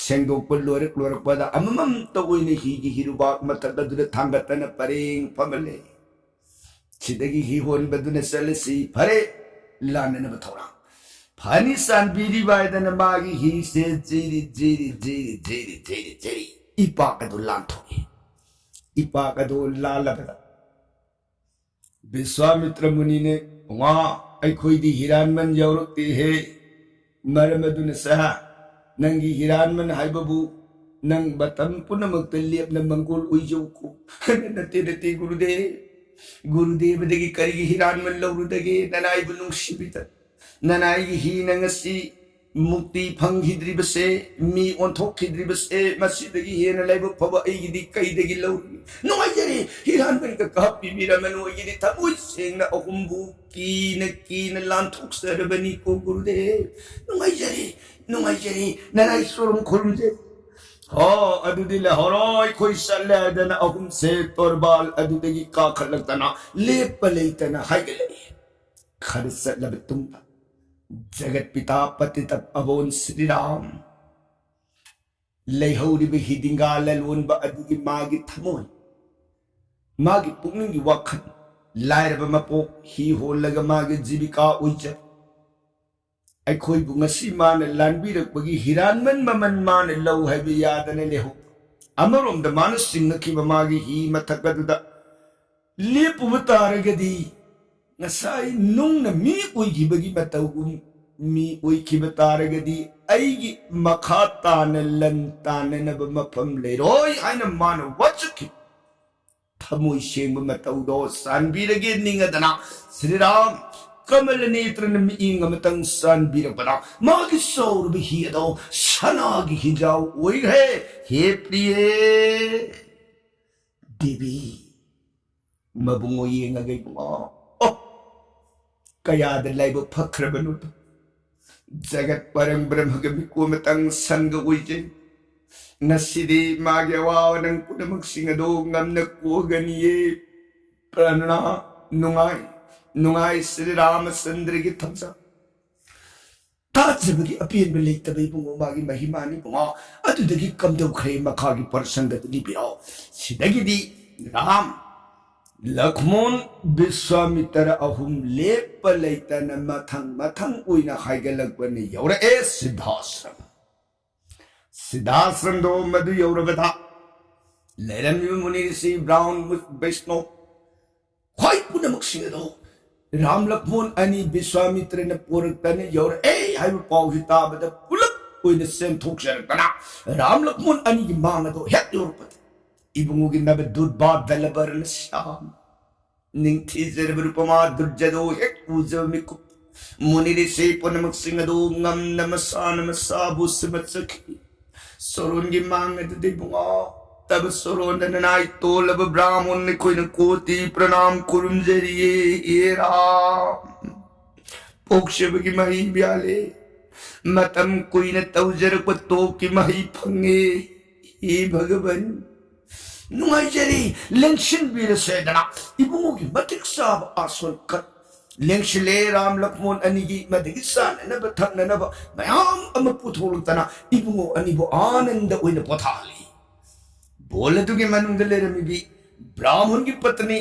ꯁꯦꯡꯗꯣꯛꯄ ꯂꯣꯏꯔꯛ ꯂꯣꯏꯔꯛꯄꯗ ꯑꯃꯃꯝꯇ ꯑꯣꯏꯅ ꯍꯤꯒꯤ ꯍꯤꯔꯨꯕꯥꯛ ꯃꯊꯛ ꯑꯗꯨꯗ ꯊꯥꯡꯒꯠꯇꯅ ꯄꯔꯦꯡ ꯐꯝꯍꯜꯂꯦ꯫ ꯁꯤꯗꯒꯤ ꯍꯤ ꯍꯣꯟꯕꯗꯨꯅ ꯆꯠꯂꯁꯤ꯫ ꯐꯔꯦ, ꯂꯥꯟꯅꯅꯕ ꯊꯧꯔꯥꯡ ꯐꯅꯤ ꯆꯥꯟꯕꯤꯔꯤꯕ ꯍꯥꯏꯗꯅ ꯃꯥꯒꯤ ꯍꯤꯁꯦ ꯖꯤꯔꯤ, ꯖꯤꯔꯤ, ꯖꯤꯔꯤ, ꯖꯤꯔꯤ, ꯖꯤꯔꯤ, ꯖꯤꯔꯤ ꯏꯄꯥꯛ ꯑꯗꯨ ꯂꯥꯟꯊꯣꯛꯏ꯫ ꯏꯄꯥꯛ ꯑꯗꯨ ꯂꯥꯜꯂꯕꯗ ꯕꯤꯁ꯭ꯋꯥꯃꯤꯇ꯭ꯔ ꯃꯨꯅꯤꯅ, "ꯋꯥ, ꯑꯩꯈꯣꯏꯗꯤ ꯍꯤꯔꯥꯟꯃꯟ ꯌꯥꯎꯔꯛꯇꯦꯍꯦ꯫ ꯃꯔꯝ ꯑꯗꯨꯅ ꯁꯥ, ꯅꯪꯒꯤ ꯍꯤꯔꯥꯟꯃꯟ ꯍꯥꯏꯕꯕꯨ ꯅꯪ ꯃꯇꯝ ꯄꯨꯝꯅꯃꯛꯇ ꯂꯦꯞꯅ ꯃꯪꯒꯣꯜ ꯑꯣꯏꯖꯧꯀꯣ꯫" "ꯅꯠꯇꯦ, ꯅꯠꯇꯦ, ꯒꯨꯔꯨꯗꯦ꯫ ꯒꯨꯔꯨꯗꯦꯕꯗꯒꯤ ꯀꯔꯤꯒꯤ ꯍꯤꯔꯥꯟꯃꯟ ꯂꯧꯔꯨꯗꯒꯦ? ꯅꯅꯥꯏꯕꯨ ꯅꯨꯡꯁꯤꯕꯤꯗ ꯅꯅꯥꯏꯒꯤ ꯍꯤꯅ ꯉꯁꯤ ꯃꯨꯛꯇꯤ ꯐꯪꯈꯤꯗ꯭ꯔꯤꯕꯁꯦ, ꯃꯤ ꯑꯣꯟꯊꯣꯛꯈꯤꯗ꯭ꯔꯤꯕꯁꯦ, ꯃꯁꯤꯗꯒꯤ ꯍꯦꯟꯅ ꯂꯥꯏꯕꯛ ꯐꯕ ꯑꯩꯒꯤꯗꯤ ꯀꯩꯗꯒꯤ ꯂꯧꯔꯨꯅꯤ? ꯅꯨꯡꯉꯥꯏꯖꯔꯦ, ꯍꯤꯔꯥꯟꯕꯅꯒ ꯀꯥꯞꯄꯤꯕꯤꯔꯝꯃꯅꯨ, ꯑꯩꯒꯤꯗꯤ ꯊꯃꯣꯏ ꯁꯦꯡꯅ ꯑꯍꯨꯝꯕꯨ ꯀꯤꯅ ꯀꯤꯅ ꯂꯥꯟꯊꯣꯛꯆꯔꯕꯅꯤꯀꯣ ꯒꯨꯔꯨꯗꯦꯕ꯫ ꯅꯨꯡꯉꯥꯏꯖꯔꯦ, ꯅꯨꯡꯉꯥꯏꯖꯔꯦ, ꯅꯅꯥꯏ ꯁꯣꯔꯨꯝ ꯈꯨꯔꯨꯝꯖꯔꯤ꯫ ꯍꯣ, ꯑꯗꯨꯗꯤ ꯂꯩꯍꯧꯔꯣ, ꯑꯩꯈꯣꯏ ꯆꯠꯂꯦ" ꯍꯥꯏꯗꯅ ꯑꯍꯨꯝꯁꯦ ꯇꯣꯔꯕꯥꯜ ꯑꯗꯨꯗꯒꯤ ꯀꯥꯈꯠꯂꯛꯇꯅ ꯂꯦꯞꯄ ꯂꯩꯇꯅ ꯍꯥꯏꯒꯠꯂꯛꯏ꯫ ꯈꯔ ꯆꯠꯂꯕ ꯇꯨꯡꯗ ꯖꯒꯠ ꯄꯤꯇꯥ ꯄꯇꯤꯇ ꯄꯥꯕꯣꯟ ꯁ꯭ꯔꯤꯔꯥꯝ ꯂꯩꯍꯧꯔꯤꯕ ꯍꯤꯗꯤꯡꯒꯥ ꯂꯂꯣꯟꯕ ꯑꯗꯨꯒꯤ ꯃꯥꯒꯤ ꯊꯃꯣꯏ, ꯃꯥꯒꯤ ꯄꯨꯛꯅꯤꯡꯒꯤ ꯋꯥꯈꯜ, ꯂꯥꯏꯔꯕ ꯃꯄꯣꯛ, ꯍꯤ ꯍꯣꯜꯂꯒ ꯃꯥꯒꯤ ꯖꯤꯕꯤꯀꯥ ꯑꯣꯏꯖꯕ, ꯑꯩꯈꯣꯏꯕꯨ ꯉꯁꯤ ꯃꯥꯅ ꯂꯥꯟꯕꯤꯔꯛꯄꯒꯤ ꯍꯤꯔꯥꯟꯃꯟ ꯃꯃꯟ ꯃꯥꯅ ꯂꯧ ꯍꯥꯏꯕ ꯌꯥꯗꯅ ꯂꯩꯍꯧ꯫ ꯑꯃꯔꯣꯝꯗ ꯃꯥꯅ ꯆꯤꯡꯉꯛꯈꯤꯕ ꯃꯥꯒꯤ ꯍꯤ ꯃꯊꯛ ꯑꯗꯨꯗ ꯂꯦꯞꯄꯨꯕ ꯇꯥꯔꯒꯗꯤ, ꯉꯁꯥꯏ ꯅꯨꯡꯅ ꯃꯤ ꯑꯣꯏꯈꯤꯕꯒꯤ ꯃꯇꯧꯒꯨꯝ ꯃꯤ ꯑꯣꯏꯈꯤꯕ ꯇꯥꯔꯒꯗꯤ, ꯑꯩꯒꯤ ꯃꯈꯥ ꯇꯥꯅ ꯂꯟ ꯇꯥꯅꯅꯕ ꯃꯐꯝ ꯂꯩꯔꯣꯏ ꯍꯥꯏꯅ ꯃꯥꯅ ꯋꯥꯁꯛꯈꯤ꯫ ꯊꯃꯣꯏ ꯁꯦꯡꯕ ꯃꯇꯧꯗꯣ ꯆꯥꯟꯕꯤꯔꯒꯦ ꯅꯤꯡꯉꯗꯅ ꯁ꯭ꯔꯤꯔꯥꯝ ꯀꯃꯂ ꯅꯦꯇ꯭ꯔꯅ ꯃꯤꯠꯌꯦꯡ ꯑꯃꯇꯪ ꯆꯥꯟꯕꯤꯔꯛꯄꯗ ꯃꯥꯒꯤ ꯆꯥꯎꯔꯕ ꯍꯤ ꯑꯗꯣ ꯁꯅꯥꯒꯤ ꯍꯤꯖꯥꯎ ꯑꯣꯏꯈ꯭ꯔꯦ꯫ ꯍꯦ ꯄ꯭ꯔꯤꯌꯦ ꯗꯦꯕꯤ, ꯃꯕꯨꯡꯉꯣ ꯌꯦꯡꯉꯒ ꯏꯕꯨꯡꯉꯣ, ꯑꯣ, ꯀꯌꯥꯗ ꯂꯥꯏꯕꯛ ꯐꯈ꯭ꯔꯕꯅꯣꯗꯣ꯫ ꯖꯒꯠ ꯄꯔꯪ ꯕ꯭ꯔꯍ꯭ꯃꯒ ꯃꯤꯀꯣ ꯑꯃꯇꯪ ꯁꯟꯒ ꯑꯣꯏꯖꯩ꯫ ꯉꯁꯤꯗꯤ ꯃꯥꯒꯤ ꯑꯋꯥꯕ ꯅꯪ ꯄꯨꯝꯅꯃꯛꯁꯤꯡ ꯑꯗꯨ ꯉꯝꯅ ꯀꯣꯛꯒꯅꯤꯌꯦ꯫ ꯄ꯭ꯔꯅꯥ, ꯅꯨꯡꯉꯥꯏ, ꯅꯨꯡꯉꯥꯏ ꯁ꯭ꯔꯤ ꯔꯥꯃꯆꯟꯗ꯭ꯔꯒꯤ ꯊꯧꯖꯥꯜ꯫ ꯇꯥꯖꯕꯒꯤ ꯑꯄꯦꯟꯕ ꯂꯩꯇꯕ ꯏꯕꯨꯡꯉꯣ, ꯃꯥꯒꯤ ꯃꯍꯤꯃꯥꯅꯤ ꯏꯕꯨꯡꯉꯣ꯫ ꯑꯗꯨꯗꯒꯤ ꯀꯝꯗꯧꯈ꯭ꯔꯦ ꯃꯈꯥꯒꯤ ꯄꯔꯁꯟꯗ ꯂꯤꯕꯤꯔꯛꯑꯣ꯫ ꯁꯤꯗꯒꯤꯗꯤ ꯔꯥꯝ, ꯂꯛꯃꯣꯟ, ꯕꯤꯁ꯭ꯋꯥꯃꯤꯇꯔ ꯑꯍꯨꯝ ꯂꯦꯞꯄ ꯂꯩꯇꯅ ꯃꯊꯪ ꯃꯊꯪ ꯑꯣꯏꯅ ꯍꯥꯏꯒꯠꯂꯛꯄꯅ ꯌꯧꯔꯛꯑꯦ ꯁꯤꯗꯥꯁ꯭ꯔꯝ꯫ ꯁꯤꯗꯥꯁ꯭ꯔꯝꯗꯣ ꯃꯗꯨ ꯌꯧꯔꯕꯗ ꯂꯩꯔꯝꯃꯤꯕ ꯃꯨꯅꯤ ꯔꯤꯁꯤ, ꯕ꯭ꯔꯥꯍꯃꯟ, ꯕꯩꯁꯅꯣ, ꯈ꯭ꯋꯥꯏ ꯄꯨꯝꯅꯃꯛꯁꯤꯡ ꯑꯗꯣ ꯔꯥꯝ ꯂꯛꯃꯣꯟ ꯑꯅꯤ ꯕꯤꯁ꯭ꯋꯥꯃꯤꯇ꯭ꯔꯅ ꯄꯣꯔꯛꯇꯅ ꯌꯧꯔꯛꯑꯦ ꯍꯥꯏꯕ ꯄꯥꯎꯁꯤ ꯇꯥꯕꯗ ꯄꯨꯂꯞ ꯑꯣꯏꯅ ꯆꯦꯟꯊꯣꯛꯆꯔꯛꯇꯅ ꯔꯥꯝ ꯂꯛꯃꯣꯟ ꯑꯅꯤꯒꯤ ꯃꯥꯡ ꯑꯗꯣ ꯍꯦꯛ ꯌꯧꯔꯛꯄꯗ ꯏꯕꯨꯡꯉꯣꯒꯤ ꯅꯕ ꯗꯨꯔꯕꯥ ꯗꯂꯕꯔꯅ ꯁ꯭ꯌꯥꯝ ꯅꯤꯡꯊꯤꯖꯔꯕ ꯔꯨꯄꯃꯥ ꯗꯨꯔꯖꯗꯣ ꯍꯦꯛ ꯎꯖꯕ ꯃꯤꯀꯨꯞ ꯃꯨꯅꯤ ꯔꯤꯁꯤ ꯄꯨꯝꯅꯃꯛꯁꯤꯡ ꯑꯗꯨ ꯉꯝꯅ ꯃꯁꯥꯅ ꯃꯁꯥꯕꯨ ꯁꯤꯃꯠꯆꯈꯤ꯫ ꯁꯣꯔꯣꯟꯒꯤ ꯃꯥꯡ ꯑꯗꯨꯗ ꯏꯕꯨꯡꯉꯣ, ꯇꯕ ꯁꯣꯔꯣꯟꯗ ꯅꯅꯥꯏ ꯇꯣꯜꯂꯕ ꯕ꯭ꯔꯥꯍꯃꯣꯟ ꯑꯩꯈꯣꯏꯅ ꯀꯣꯇꯤ ꯄ꯭ꯔꯅꯥꯝ ꯈꯨꯔꯨꯝꯖꯔꯤꯌꯦ, ꯍꯦ ꯔꯥꯝ꯫ ꯄꯣꯛꯆꯕꯒꯤ ꯃꯍꯩ ꯌꯥꯜꯂꯦ꯫ ꯃꯇꯝ ꯀꯨꯏꯅ ꯇꯧꯖꯔꯛꯄ ꯇꯣꯛꯀꯤ ꯃꯍꯩ ꯐꯪꯉꯦ꯫ ꯍꯦ ꯚꯒꯕꯟ, ꯅꯨꯡꯉꯥꯏꯖꯔꯤ, ꯂꯦꯡꯁꯤꯟꯕꯤꯔꯁꯦꯗꯅ ꯏꯕꯨꯡꯉꯣꯒꯤ ꯃꯇꯤꯛ ꯆꯥꯕ ꯑꯥꯁꯣꯟ ꯀꯠ ꯂꯦꯡꯁꯤꯜꯂꯦ꯫ ꯔꯥꯝ ꯂꯛꯃꯣꯟ ꯑꯅꯤꯒꯤ ꯃꯗꯒꯤ ꯆꯥꯅꯅꯕ ꯊꯛꯅꯅꯕ ꯃꯌꯥꯝ ꯑꯃ ꯄꯨꯊꯣꯛꯂꯛꯇꯅ ꯏꯕꯨꯡꯉꯣ ꯑꯅꯤꯕꯨ ꯑꯥꯅꯟꯗ ꯑꯣꯏꯅ ꯄꯣꯊꯥꯍꯜꯂꯤ꯫ ꯕꯣꯜ ꯑꯗꯨꯒꯤ ꯃꯅꯨꯡꯗ ꯂꯩꯔꯝꯃꯤꯕꯤ ꯕ꯭ꯔꯥꯍꯃꯟꯒꯤ ꯄꯠꯅꯤ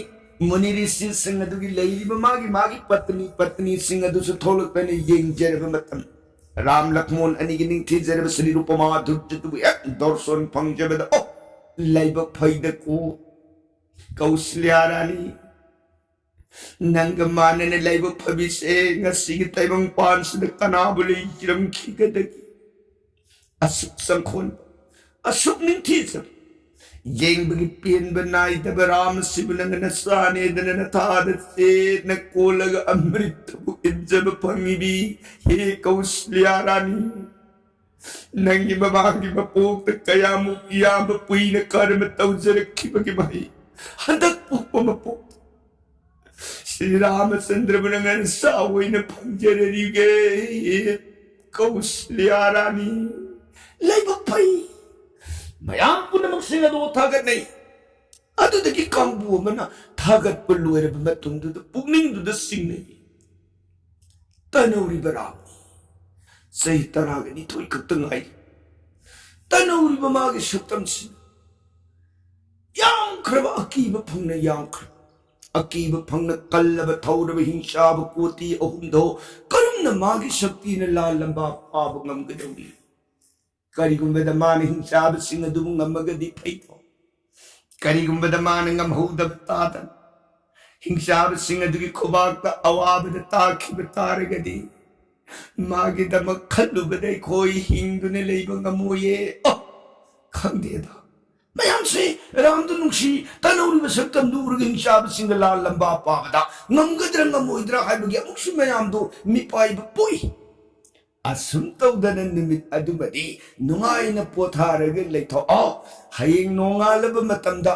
ꯃꯨꯅꯤ ꯔꯤꯁꯤꯁꯤꯡ ꯑꯗꯨꯒꯤ ꯂꯩꯔꯤꯕ ꯃꯥꯒꯤ ꯃꯥꯒꯤ ꯄꯠꯅꯤ ꯄꯠꯅꯤꯁꯤꯡ ꯑꯗꯨꯁꯨ ꯊꯣꯛꯂꯛꯇꯅ ꯌꯦꯡꯖꯔꯕ ꯃꯇꯝ, ꯔꯥꯝ ꯂꯛꯃꯣꯟ ꯑꯅꯤꯒꯤ ꯅꯤꯡꯊꯤꯖꯔꯕ ꯁ꯭ꯔꯤ ꯔꯨꯄꯃꯥ ꯙꯨꯔꯤꯗꯨꯕꯨ ꯍꯦꯛ ꯗꯣꯔꯁꯣꯟ ꯐꯪꯖꯕꯗ, "ꯑꯣ, ꯂꯥꯏꯕꯛ ꯐꯩꯗꯀꯣ ꯀꯧꯁꯜꯌꯥ ꯔꯥꯅꯤ, ꯅꯪꯒ ꯃꯥꯟꯅꯅ ꯂꯥꯏꯕꯛ ꯐꯕꯤꯁꯦ ꯉꯁꯤꯒꯤ ꯇꯥꯏꯕꯪ ꯄꯥꯟꯁꯤꯗ ꯀꯅꯥꯕꯨ ꯂꯩꯖꯔꯝꯈꯤꯒꯗꯒꯦ?" ꯑꯁꯨꯛ ꯆꯪꯈꯣꯟꯕ, ꯑꯁꯨꯛ ꯅꯤꯡꯊꯤꯖꯕ, ꯌꯦꯡꯕꯒꯤ ꯄꯦꯟꯕ ꯅꯥꯏꯗꯕ ꯔꯥꯝ ꯑꯁꯤꯕꯨ ꯅꯪꯅ ꯅꯆꯥꯅꯦꯗꯅ ꯅꯊꯥꯗ ꯆꯦꯠꯅ ꯀꯣꯜꯂꯒ ꯑꯃ꯭ꯔꯤꯠꯇꯕꯨ ꯏꯟꯖꯕ ꯐꯪꯉꯤꯕꯤ, ꯍꯦ ꯀꯧꯁꯜꯌꯥ ꯔꯥꯅꯤ꯫ ꯅꯪꯒꯤ ꯃꯃꯥꯡꯒꯤ ꯃꯄꯣꯛꯇ ꯀꯌꯥꯃꯨꯛ ꯌꯥꯝꯕ ꯀꯨꯏꯅ ꯀꯔꯃ ꯇꯧꯖꯔꯛꯈꯤꯕꯒꯤ ꯃꯍꯩ ꯍꯟꯗꯛ ꯄꯣꯛꯄ ꯃꯄꯣꯛꯇ ꯁ꯭ꯔꯤ ꯔꯥꯃꯆꯟꯗ꯭ꯔꯕꯨ ꯅꯪꯅ ꯅꯆꯥ ꯑꯣꯏꯅ ꯐꯪꯖꯔꯔꯤꯒꯦ꯫ ꯀꯧꯁꯜꯌꯥ ꯔꯥꯅꯤ, ꯂꯥꯏꯕꯛ ꯐꯩ꯫ ꯃꯌꯥꯝ ꯄꯨꯝꯅꯃꯛꯁꯤꯡ ꯑꯗꯨ ꯊꯥꯒꯠꯅꯩ꯫ ꯑꯗꯨꯗꯒꯤ ꯀꯥꯡꯕꯨ ꯑꯃꯅ ꯊꯥꯒꯠꯄ ꯂꯣꯏꯔꯕ ꯃꯇꯨꯡꯗꯨꯗ ꯄꯨꯛꯅꯤꯡꯗꯨꯗ ꯆꯤꯡꯅꯩ꯫ ꯇꯅꯧꯔꯤꯕ ꯔꯥꯝꯅꯤ꯫ ꯆꯍꯤ ꯇꯔꯥꯒ ꯅꯤꯊꯣꯏ ꯈꯛꯇ ꯉꯥꯏꯔꯤ꯫ ꯇꯅꯧꯔꯤꯕ ꯃꯥꯒꯤ ꯁꯛꯇꯝꯁꯤꯅ ꯌꯥꯝꯈ꯭ꯔꯕ ꯑꯀꯤꯕ ꯐꯪꯅ ꯌꯥꯝꯈ꯭ꯔꯕ, ꯑꯀꯤꯕ ꯐꯪꯅ ꯀꯜꯂꯕ ꯊꯧꯔꯕ ꯍꯤꯡꯆꯥꯕ ꯀꯣꯇꯤ ꯑꯍꯨꯝꯗꯣ ꯀꯔꯝꯅ ꯃꯥꯒꯤ ꯁꯛꯇꯤꯅ ꯂꯥꯜꯂꯝꯕ ꯐꯥꯕ ꯉꯝꯒꯗꯧꯔꯤ? ꯀꯔꯤꯒꯨꯝꯕꯗ ꯃꯥꯅ ꯍꯤꯡꯆꯥꯕꯁꯤꯡ ꯑꯗꯨꯕꯨ ꯉꯝꯃꯒꯗꯤ ꯐꯩꯀꯣ꯫ ꯀꯔꯤꯒꯨꯝꯕꯗ ꯃꯥꯅ ꯉꯝꯍꯧꯗꯕ ꯇꯥꯗꯅ ꯍꯤꯡꯆꯥꯕꯁꯤꯡ ꯑꯗꯨꯒꯤ ꯈꯨꯕꯥꯛꯇ ꯑꯋꯥꯕꯗ ꯇꯥꯈꯤꯕ ꯇꯥꯔꯒꯗꯤ, ꯃꯥꯒꯤꯗꯃꯛ ꯈꯜꯂꯨꯕꯗ ꯑꯩꯈꯣꯏ ꯍꯤꯡꯗꯨꯅ ꯂꯩꯕ ꯉꯝꯃꯣꯏꯌꯦ꯫ ꯑꯣ, ꯈꯪꯗꯦꯗ꯫ ꯃꯌꯥꯝꯁꯦ ꯔꯥꯝꯗꯨ ꯅꯨꯡꯁꯤ, ꯇꯅꯧꯔꯤꯕ ꯁꯛꯇꯝꯗꯨ ꯎꯔꯒ ꯍꯤꯡꯆꯥꯕꯁꯤꯡꯒ ꯂꯥꯜꯂꯝꯕ ꯄꯥꯕꯗ ꯉꯝꯒꯗ꯭ꯔꯥ ꯉꯝꯃꯣꯏꯗ꯭ꯔꯥ ꯍꯥꯏꯕꯒꯤ ꯑꯃꯨꯛꯁꯨ ꯃꯌꯥꯝꯗꯨ ꯃꯤꯄꯥꯏꯕ ꯄꯣꯛꯏ꯫ ꯑꯁꯨꯝ ꯇꯧꯗꯅ ꯅꯨꯃꯤꯠ ꯑꯗꯨꯃꯗꯤ ꯅꯨꯡꯉꯥꯏꯅ ꯄꯣꯊꯥꯔꯒ ꯂꯩꯊꯣꯛꯑꯣ꯫ ꯍꯌꯦꯡ ꯅꯣꯡꯉꯥꯜꯂꯕ ꯃꯇꯝꯗ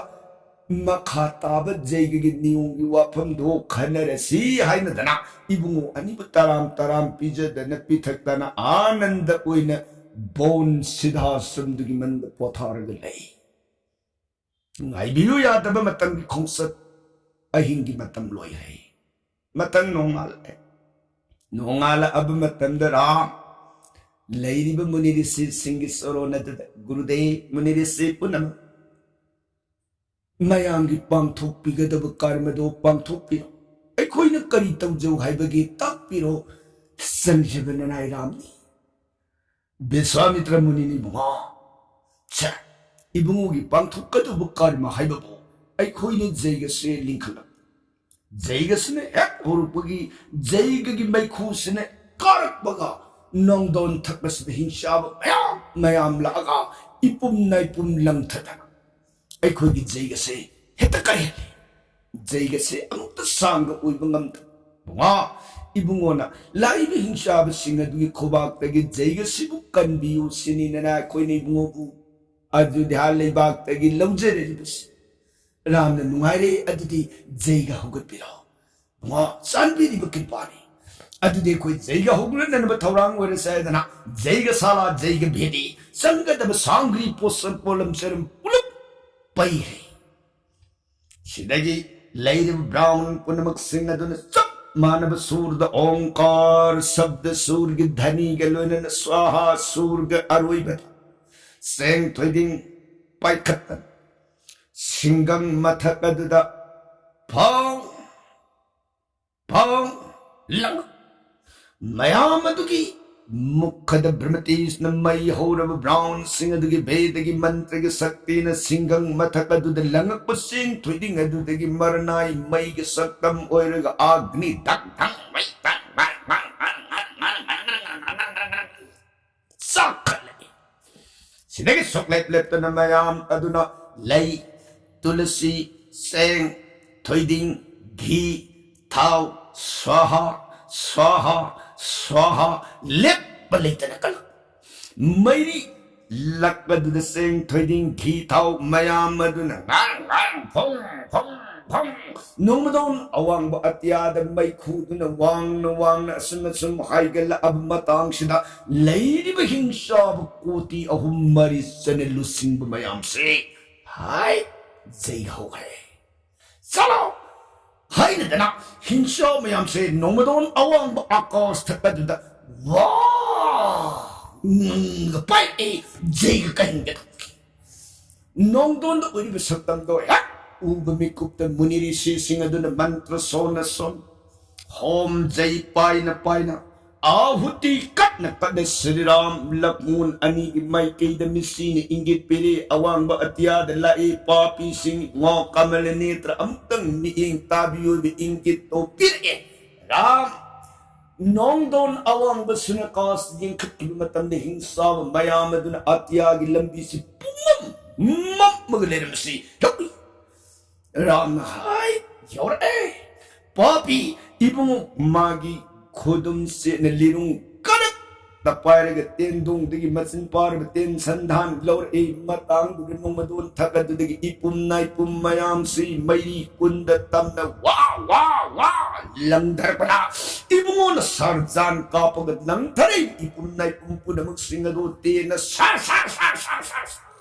ꯃꯈꯥ ꯇꯥꯕ ꯖꯩꯒꯒꯤ ꯅꯤꯌꯣꯝꯒꯤ ꯋꯥꯐꯝꯗꯨ ꯈꯟꯅꯔꯁꯤ ꯍꯥꯏꯅꯗꯅ ꯏꯕꯨꯡꯉꯣ ꯑꯅꯤꯕꯨ ꯇꯔꯥꯝ ꯇꯔꯥꯝ ꯄꯤꯖꯗꯅ ꯄꯤꯊꯛꯇꯅ ꯑꯥꯅꯟꯗ ꯑꯣꯏꯅ ꯕꯣꯟ ꯁꯤꯗꯥꯁ꯭ꯔꯝꯗꯨꯒꯤ ꯃꯅꯨꯡꯗ ꯄꯣꯊꯥꯔꯒ ꯂꯩ꯫ ꯉꯥꯏꯕꯤꯌꯨ ꯌꯥꯗꯕ ꯃꯇꯝꯒꯤ ꯈꯣꯡꯆꯠ, ꯑꯍꯤꯡꯒꯤ ꯃꯇꯝ ꯂꯣꯏꯈ꯭ꯔꯦ꯫ ꯃꯊꯪ ꯅꯣꯡꯉꯥꯜꯂꯦ꯫ ꯅꯣꯡꯉꯥꯜꯂꯛꯑꯕ ꯃꯇꯝꯗ ꯔꯥꯝ ꯂꯩꯔꯤꯕ ꯃꯨꯅꯤ ꯔꯤꯁꯤꯁꯤꯡꯒꯤ ꯁꯣꯔꯣꯟ ꯑꯗꯨꯗ, "ꯒꯨꯔꯨꯗꯦꯕ, ꯃꯨꯅꯤ ꯔꯤꯁꯤ ꯄꯨꯝꯅꯃꯛ, ꯃꯌꯥꯝꯒꯤ ꯄꯥꯡꯊꯣꯛꯄꯤꯒꯗꯕ ꯀꯔꯃꯗꯣ ꯄꯥꯡꯊꯣꯛꯄꯤꯔꯣ꯫ ꯑꯩꯈꯣꯏꯅ ꯀꯔꯤ ꯇꯧꯖꯧ ꯍꯥꯏꯕꯒꯦ ꯇꯥꯛꯄꯤꯔꯣ꯫ ꯆꯪꯖꯕ ꯅꯅꯥꯏ ꯔꯥꯝꯅꯤ꯫ ꯕꯤꯁ꯭ꯋꯥꯃꯤꯇ꯭ꯔ ꯃꯨꯅꯤꯅ ꯏꯕꯨꯡꯉꯣ, ꯁꯦ, ꯏꯕꯨꯡꯉꯣꯒꯤ ꯄꯥꯡꯊꯣꯛꯀꯗꯕ ꯀꯔꯃ ꯍꯥꯏꯕꯕꯨ ꯑꯩꯈꯣꯏꯅ ꯖꯩꯒꯁꯦ ꯂꯤꯡꯈꯠꯂꯛ꯫ ꯖꯩꯒꯁꯤꯅ ꯍꯦꯛ ꯍꯧꯔꯛꯄꯒꯤ ꯖꯩꯒꯒꯤ ꯃꯩꯈꯨꯁꯤꯅ ꯀꯥꯔꯛꯄꯒ ꯅꯣꯡꯗꯣꯟ ꯊꯛꯄꯁꯤꯗ ꯍꯤꯡꯆꯥꯕ ꯃꯌꯥꯝ ꯃꯌꯥꯝ ꯂꯥꯛꯑꯒ ꯏꯄꯨꯝ ꯅꯥꯏꯄꯨꯝ ꯂꯪꯊꯗꯅ ꯑꯩꯈꯣꯏꯒꯤ ꯖꯩꯒꯁꯦ ꯍꯦꯛꯇ ꯀꯥꯏꯍꯜꯂꯤ꯫ ꯖꯩꯒꯁꯦ ꯑꯃꯨꯛꯇ ꯁꯥꯡꯒ ꯑꯣꯏꯕ ꯉꯝꯗꯕ꯫ ꯃꯉꯥ, ꯏꯕꯨꯡꯉꯣꯅ ꯂꯥꯛꯏꯕ ꯍꯤꯡꯆꯥꯕꯁꯤꯡ ꯑꯗꯨꯒꯤ ꯈꯨꯕꯥꯛꯇꯒꯤ ꯖꯩꯒꯁꯤꯕꯨ ꯀꯟꯕꯤꯌꯨ ꯁꯤꯅꯤꯗꯅ ꯑꯩꯈꯣꯏꯅ ꯏꯕꯨꯡꯉꯣꯕꯨ ꯑꯌꯨꯙ꯭ꯌꯥ ꯂꯩꯕꯥꯛꯇꯒꯤ ꯂꯧꯖꯔꯛꯂꯤꯕꯁꯤ꯫ ꯔꯥꯝꯅ ꯅꯨꯡꯉꯥꯏꯔꯦ, ꯑꯗꯨꯗꯤ ꯖꯩꯒ ꯍꯧꯒꯠꯄꯤꯔꯣ꯫ ꯃꯉꯥ, ꯆꯥꯟꯕꯤꯔꯤꯕ ꯀ꯭ꯔꯤꯄꯥꯅꯤ꯫ ꯑꯗꯨꯗꯤ ꯑꯩꯈꯣꯏ ꯖꯩꯒ ꯍꯧꯒꯠꯅꯅꯕ ꯊꯧꯔꯥꯡ ꯑꯣꯏꯔꯁꯦ ꯍꯥꯏꯗꯅ ꯖꯩꯒ ꯁꯥꯂꯥ, ꯖꯩꯒ ꯚꯦꯗꯤ, ꯆꯪꯒꯗꯕ ꯁꯥꯃꯒ꯭ꯔꯤ, ꯄꯣꯠꯁꯛ ꯄꯣꯠꯂꯝ ꯆꯔꯝ ꯄꯨꯂꯞ ꯄꯩꯔꯦ꯫ ꯁꯤꯗꯒꯤ ꯂꯩꯔꯤꯕ ꯕ꯭ꯔꯥꯎꯟ ꯄꯨꯝꯅꯃꯛꯁꯤꯡ ꯑꯗꯨꯅ ꯆꯞ ꯃꯥꯟꯅꯕ ꯁꯨꯔꯗ ꯑꯣꯡꯀꯥꯔ ꯁꯕꯗ ꯁꯨꯔꯒꯤ ꯙꯅꯤꯒ ꯂꯣꯏꯅꯅ ꯁ꯭ꯋꯥꯍꯥ ꯁꯨꯔꯒ ꯑꯔꯣꯏꯕꯗ ꯆꯦꯡ ꯊꯣꯏꯗꯤꯡ ꯄꯥꯏꯈꯠꯇꯅ ꯁꯤꯡꯒꯪ ꯃꯊꯛ ꯑꯗꯨꯗ ꯐꯣꯡ ꯐꯣꯡ ꯂꯪ꯫ ꯃꯌꯥꯝ ꯑꯗꯨꯒꯤ ꯃꯨꯈꯗ ꯕ꯭ꯔꯍ꯭ꯃꯇꯦꯖꯅ ꯃꯩ ꯍꯧꯔꯕ ꯕ꯭ꯔꯥꯎꯟꯁꯤꯡ ꯑꯗꯨꯒꯤ ꯚꯦꯗꯒꯤ ꯃꯟꯇ꯭ꯔꯒꯤ ꯁꯛꯇꯤꯅ ꯁꯤꯡꯒꯪ ꯃꯊꯛ ꯑꯗꯨꯗ ꯂꯪꯉꯛꯄ ꯆꯦꯡ ꯊꯣꯏꯗꯤꯡ ꯑꯗꯨꯗꯒꯤ ꯃꯔꯅꯥꯏ ꯃꯩꯒꯤ ꯁꯛꯇꯝ ꯑꯣꯏꯔꯒ ꯑꯒ꯭ꯅꯤ ꯗꯛ ꯗꯪ ꯃꯩ ꯗꯪ ꯗꯪ ꯗꯪ ꯆꯥꯛꯈꯠꯂꯛꯏ꯫ ꯁꯤꯗꯒꯤ ꯁꯨꯛꯂꯦꯞ ꯂꯦꯞꯇꯅ ꯃꯌꯥꯝ ꯑꯗꯨꯅ ꯂꯩ, ꯇꯨꯂꯁꯤ, ꯆꯦꯡ, ꯊꯣꯏꯗꯤꯡ, ꯘꯤ, ꯊꯥꯎ, ꯁ꯭ꯋꯥꯍꯥ, ꯁ꯭ꯋꯥꯍꯥ, ꯁ꯭ꯋꯥꯍꯥ, ꯂꯦꯞꯄ ꯂꯩꯇꯅ ꯀꯜꯂꯛ꯫ ꯃꯩꯔꯤ ꯂꯛ ꯑꯗꯨꯗ ꯆꯦꯡ, ꯊꯣꯏꯗꯤꯡ, ꯘꯤ, ꯊꯥꯎ ꯃꯌꯥꯝ ꯑꯗꯨꯅ ꯉꯥꯡ ꯉꯥꯡ ꯐꯣꯡ ꯐꯣꯡ ꯐꯣꯡ꯫ ꯅꯣꯡꯃꯗꯣꯟ ꯑꯋꯥꯡꯕ ꯑꯇꯤꯌꯥꯗ ꯃꯩꯈꯨꯗꯨꯅ ꯋꯥꯡꯅ ꯋꯥꯡꯅ ꯑꯁꯨꯝ ꯑꯁꯨꯝ ꯍꯥꯏꯒꯠꯂꯛꯑꯕ ꯃꯇꯥꯡꯁꯤꯗ ꯂꯩꯔꯤꯕ ꯍꯤꯡꯆꯥꯕ ꯀꯣꯇꯤ ꯑꯍꯨꯝ ꯃꯔꯤ ꯆꯅ ꯂꯨꯆꯤꯡꯕ ꯃꯌꯥꯝꯁꯦ ꯍꯥꯏ ꯖꯩ ꯍꯧꯈ꯭ꯔꯦ꯫ ꯆꯠꯂꯣ! ꯍꯥꯏꯅꯗꯅ ꯍꯤꯡꯆꯥ ꯃꯌꯥꯝꯁꯦ ꯅꯣꯡꯃꯗꯣꯟ ꯑꯋꯥꯡꯕ ꯑꯀꯥꯁ ꯊꯛ ꯑꯗꯨꯗ ꯋꯥ ꯉꯪꯒ ꯄꯥꯏꯔꯛꯏ, ꯖꯩꯒ ꯀꯟꯒ ꯇꯧꯈꯤ꯫ ꯅꯣꯡꯗꯣꯟꯗ ꯎꯔꯤꯕ ꯁꯛꯇꯝꯗꯣ ꯍꯦꯛ ꯎꯕ ꯃꯤꯀꯨꯞꯇ ꯃꯨꯅꯤ ꯔꯤꯁꯤꯁꯤꯡ ꯑꯗꯨꯅ ꯃꯟꯇ꯭ꯔ ꯁꯣꯟꯅ ꯁꯣꯟ, ꯍꯣꯝ ꯖꯩ ꯄꯥꯏꯅ ꯄꯥꯏꯅ, ꯑꯥꯍꯨꯇꯤ ꯀꯠꯅ ꯀꯠꯅ ꯁ꯭ꯔꯤꯔꯥꯝ ꯂꯛꯃꯣꯟ ꯑꯅꯤꯒꯤ ꯃꯥꯏꯀꯩꯗ ꯃꯤꯠꯁꯤꯅ ꯏꯪꯒꯤꯠ ꯄꯤꯔꯤ꯫ ꯑꯋꯥꯡꯕ ꯑꯇꯤꯌꯥꯗ ꯂꯥꯛꯏ ꯄꯥꯄꯤꯁꯤꯡ, ꯉꯣ ꯀꯃꯂ ꯅꯦꯇ꯭ꯔ, ꯑꯃꯨꯛꯇꯪ ꯃꯤꯠꯌꯦꯡ ꯇꯥꯕꯤꯌꯨ ꯍꯥꯏꯕ ꯏꯪꯒꯤꯠꯇꯣ ꯄꯤꯔꯛꯑꯦ꯫ ꯔꯥꯝ ꯅꯣꯡꯗꯣꯟ ꯑꯋꯥꯡꯕ ꯁꯨꯅꯀꯥꯁ ꯌꯦꯡꯈꯠꯈꯤꯕ ꯃꯇꯝꯗ ꯍꯤꯡꯁꯥꯕ ꯃꯌꯥꯝ ꯑꯗꯨꯅ ꯑꯇꯤꯌꯥꯒꯤ ꯂꯝꯕꯤꯁꯤ ꯄꯨꯝꯃꯝ ꯃꯝꯃꯒ ꯂꯩꯔꯝꯕꯁꯤ ꯂꯧꯏ꯫ ꯔꯥꯝꯅ ꯍꯥꯏ, "ꯌꯧꯔꯛꯑꯦ꯫ ꯄꯥꯄꯤ ꯏꯕꯨꯡꯉꯣ, ꯃꯥꯒꯤ ꯈꯨꯗꯨꯝ ꯆꯦꯠꯅ ꯂꯤꯔꯨꯡ ꯀꯔꯛꯇ ꯄꯥꯏꯔꯒ ꯇꯦꯟꯗꯣꯡꯗꯒꯤ ꯃꯆꯤꯟ ꯄꯥꯔꯕ ꯇꯦꯟ ꯁꯟꯗꯥꯟ ꯂꯧꯔꯛꯏ꯫ ꯃꯇꯥꯡꯗꯨꯒꯤ ꯅꯣꯡꯃꯗꯣꯟ ꯊꯛ ꯑꯗꯨꯗꯒꯤ ꯏꯄꯨꯝ ꯅꯥꯏꯄꯨꯝ ꯃꯌꯥꯝꯁꯤ ꯃꯩꯔꯤ ꯀꯨꯟꯗ ꯇꯝꯅ ꯋꯥ ꯋꯥ ꯋꯥ ꯂꯪꯊꯔꯛꯄꯗ ꯏꯕꯨꯡꯉꯣꯅ ꯁꯔꯖꯥꯟ ꯀꯥꯞꯄꯒ ꯂꯪꯊꯔꯛꯏ꯫ ꯏꯄꯨꯝ ꯅꯥꯏꯄꯨꯝ ꯄꯨꯝꯅꯃꯛꯁꯤꯡ ꯑꯗꯨ ꯇꯦꯟꯅ ꯁꯥꯔ ꯁꯥꯔ ꯁꯥꯔ ꯁꯥꯔ ꯁꯥꯔ ꯁꯥꯔ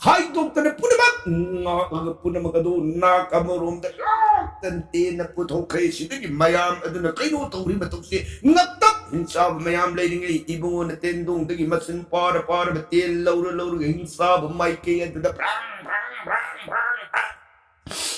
ꯍꯥꯏꯗꯣꯛꯇꯅ ꯄꯨꯝꯅꯃꯛ ꯉꯥꯛꯂꯒ ꯄꯨꯝꯅꯃꯛ ꯑꯗꯨ ꯅꯥꯛ ꯑꯃꯔꯣꯝꯗ ꯂꯥꯛꯇꯅ ꯇꯦꯟꯅ ꯄꯨꯊꯣꯛꯈ꯭ꯔꯦ꯫ ꯁꯤꯗꯒꯤ ꯃꯌꯥꯝ ꯑꯗꯨꯅ ꯀꯩꯅꯣ ꯇꯧꯔꯤ ꯃꯇꯧꯁꯦ ꯉꯛꯇ ꯍꯤꯡꯆꯥꯕ ꯃꯌꯥꯝ ꯂꯩꯔꯤꯉꯩ ꯏꯕꯨꯡꯉꯣꯅ ꯇꯦꯟꯗꯣꯡꯗꯒꯤ ꯃꯆꯤꯟ ꯄꯥꯔ ꯄꯥꯔꯕ ꯇꯦꯟ ꯂꯧꯔ ꯂꯧꯔꯒ ꯍꯤꯡꯆꯥꯕ ꯃꯥꯏꯀꯩ ꯑꯗꯨꯗ ꯕ꯭ꯔꯥꯡ ꯕ꯭ꯔꯥꯡ ꯕ꯭ꯔꯥꯡ ꯕ꯭ꯔꯥꯡ ꯕ꯭ꯔꯥꯡ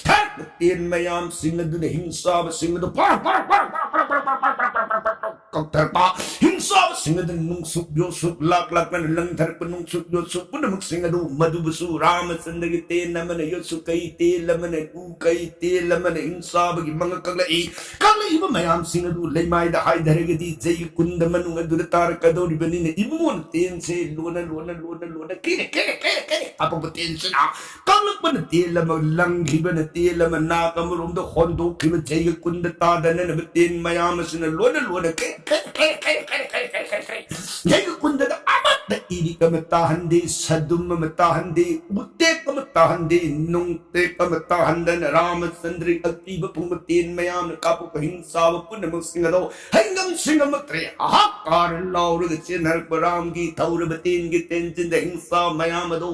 ꯊꯥꯔꯛꯄ ꯇꯦꯟ ꯃꯌꯥꯝꯁꯤꯡ ꯑꯗꯨꯅ ꯍꯤꯡꯆꯥꯕꯁꯤꯡ ꯑꯗꯨ ꯄꯥꯔ ꯄꯥꯔ ꯄꯥꯔ ꯄꯥꯔ ꯄꯥꯔ ꯄꯥꯔ ꯄꯥꯔ ꯄꯥꯔ ꯄꯥꯔ ꯄꯥꯔ ꯄꯥꯔ ꯀꯛꯊꯔꯛꯄ ꯍꯤꯡꯆꯥꯕꯁꯤꯡ ꯑꯗꯨꯅ ꯅꯨꯡꯁꯨꯛ ꯌꯣꯠꯁꯨꯛ ꯂꯥꯛ ꯂꯥꯛꯇꯅ ꯂꯪꯊꯔꯛꯄ ꯅꯨꯡꯁꯨꯛ ꯌꯣꯠꯁꯨꯛ ꯄꯨꯝꯅꯃꯛꯁꯤꯡ ꯑꯗꯨ ꯃꯗꯨꯕꯨꯁꯨ ꯔꯥꯃꯆꯟꯗ꯭ꯔꯒꯤ ꯇꯦꯟ ꯑꯃꯅ ꯌꯣꯠꯁꯨ ꯀꯩ ꯇꯦꯟ ꯑꯃꯅ ꯎ ꯀꯩ ꯇꯦꯟ ꯑꯃꯅ ꯍꯤꯡꯆꯥꯕꯒꯤ ꯃꯉꯛ ꯀꯛꯂꯛꯏ꯫ ꯀꯛꯂꯛꯏꯕ ꯃꯌꯥꯝꯁꯤꯡ ꯑꯗꯨ ꯂꯩꯃꯥꯏꯗ ꯍꯥꯏꯊꯔꯒꯗꯤ ꯖꯩꯒ ꯀꯨꯟꯗ ꯃꯅꯨꯡ ꯑꯗꯨꯗ ꯇꯥꯔꯛꯀꯗꯧꯔꯤꯕꯅꯤꯅ ꯏꯕꯨꯡꯉꯣꯅ ꯇꯦꯟꯁꯦ ꯂꯣꯟꯅ ꯂꯣꯟꯅ ꯂꯣꯟꯅ ꯂꯣꯟꯅ ꯀꯦꯔꯦ ꯀꯦꯔꯦ ꯀꯦꯔꯦ ꯀꯦꯔꯦ ꯍꯥꯄꯛꯄ ꯇꯦꯟꯁꯤꯅ ꯀꯛꯂꯛꯄꯅ ꯇꯦꯟ ꯑꯃ, ꯂꯪꯈꯤꯕꯅ ꯇꯦꯟ ꯑꯃ, ꯅꯥꯛ ꯑꯃꯔꯣꯝꯗ ꯍꯣꯟꯗꯣꯛꯈꯤꯕ ꯖꯩꯒ ꯀꯨꯟꯗ ꯇꯥꯗꯅꯅꯕ ꯇꯦꯟ ꯃꯌꯥꯝ ꯑꯁꯤꯅ ꯂꯣꯟꯅ ꯂꯣꯟꯅ ꯀꯦ-, ꯀꯦ-, ꯀꯦ-, ꯀꯦ-, ꯀꯦ-, ꯀꯦ-, ꯀꯦ-, ꯀꯦ-, ꯀꯦ-, ꯖꯩꯒ ꯀꯨꯟꯗꯗ ꯑꯃꯠꯇ ꯏꯔꯤꯛ ꯑꯃ ꯇꯥꯍꯟꯗꯦ, ꯁꯗꯨꯝ ꯑꯃ ꯇꯥꯍꯟꯗꯦ, ꯎꯇꯦꯛ ꯑꯃ ꯇꯥꯍꯟꯗꯦ, ꯅꯨꯡꯇꯦꯛ ꯑꯃ ꯇꯥꯍꯟꯗꯅ ꯔꯥꯃꯆꯟꯗ꯭ꯔꯒꯤ ꯑꯀꯤꯕ ꯐꯪꯕ ꯇꯦꯟ ꯃꯌꯥꯝꯅ ꯀꯥꯞꯄꯛꯄ ꯍꯤꯡꯆꯥꯕ ꯄꯨꯝꯅꯃꯛꯁꯤꯡ ꯑꯗꯣ ꯍꯤꯡꯉꯝ ꯁꯤꯡꯉꯝꯃꯛꯇ꯭ꯔꯦ, ꯍꯥꯍꯥꯀꯥꯔ ꯂꯥꯎꯔꯒ ꯆꯦꯟꯅꯔꯛꯄ ꯔꯥꯝꯒꯤ ꯊꯧꯔꯕ ꯇꯦꯟꯒꯤ ꯇꯦꯟꯖꯤꯟꯗ ꯍꯤꯡꯆꯥ ꯃꯌꯥꯝ ꯑꯗꯨ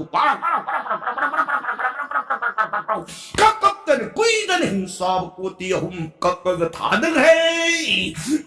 ꯀꯛ ꯀꯛꯇꯅ ꯀꯨꯏꯗꯅ ꯍꯤꯡꯆꯥꯕ ꯀꯣꯇꯤ ꯑꯍꯨꯝ ꯀꯛꯂꯒ ꯊꯥꯗꯈ꯭ꯔꯦ꯫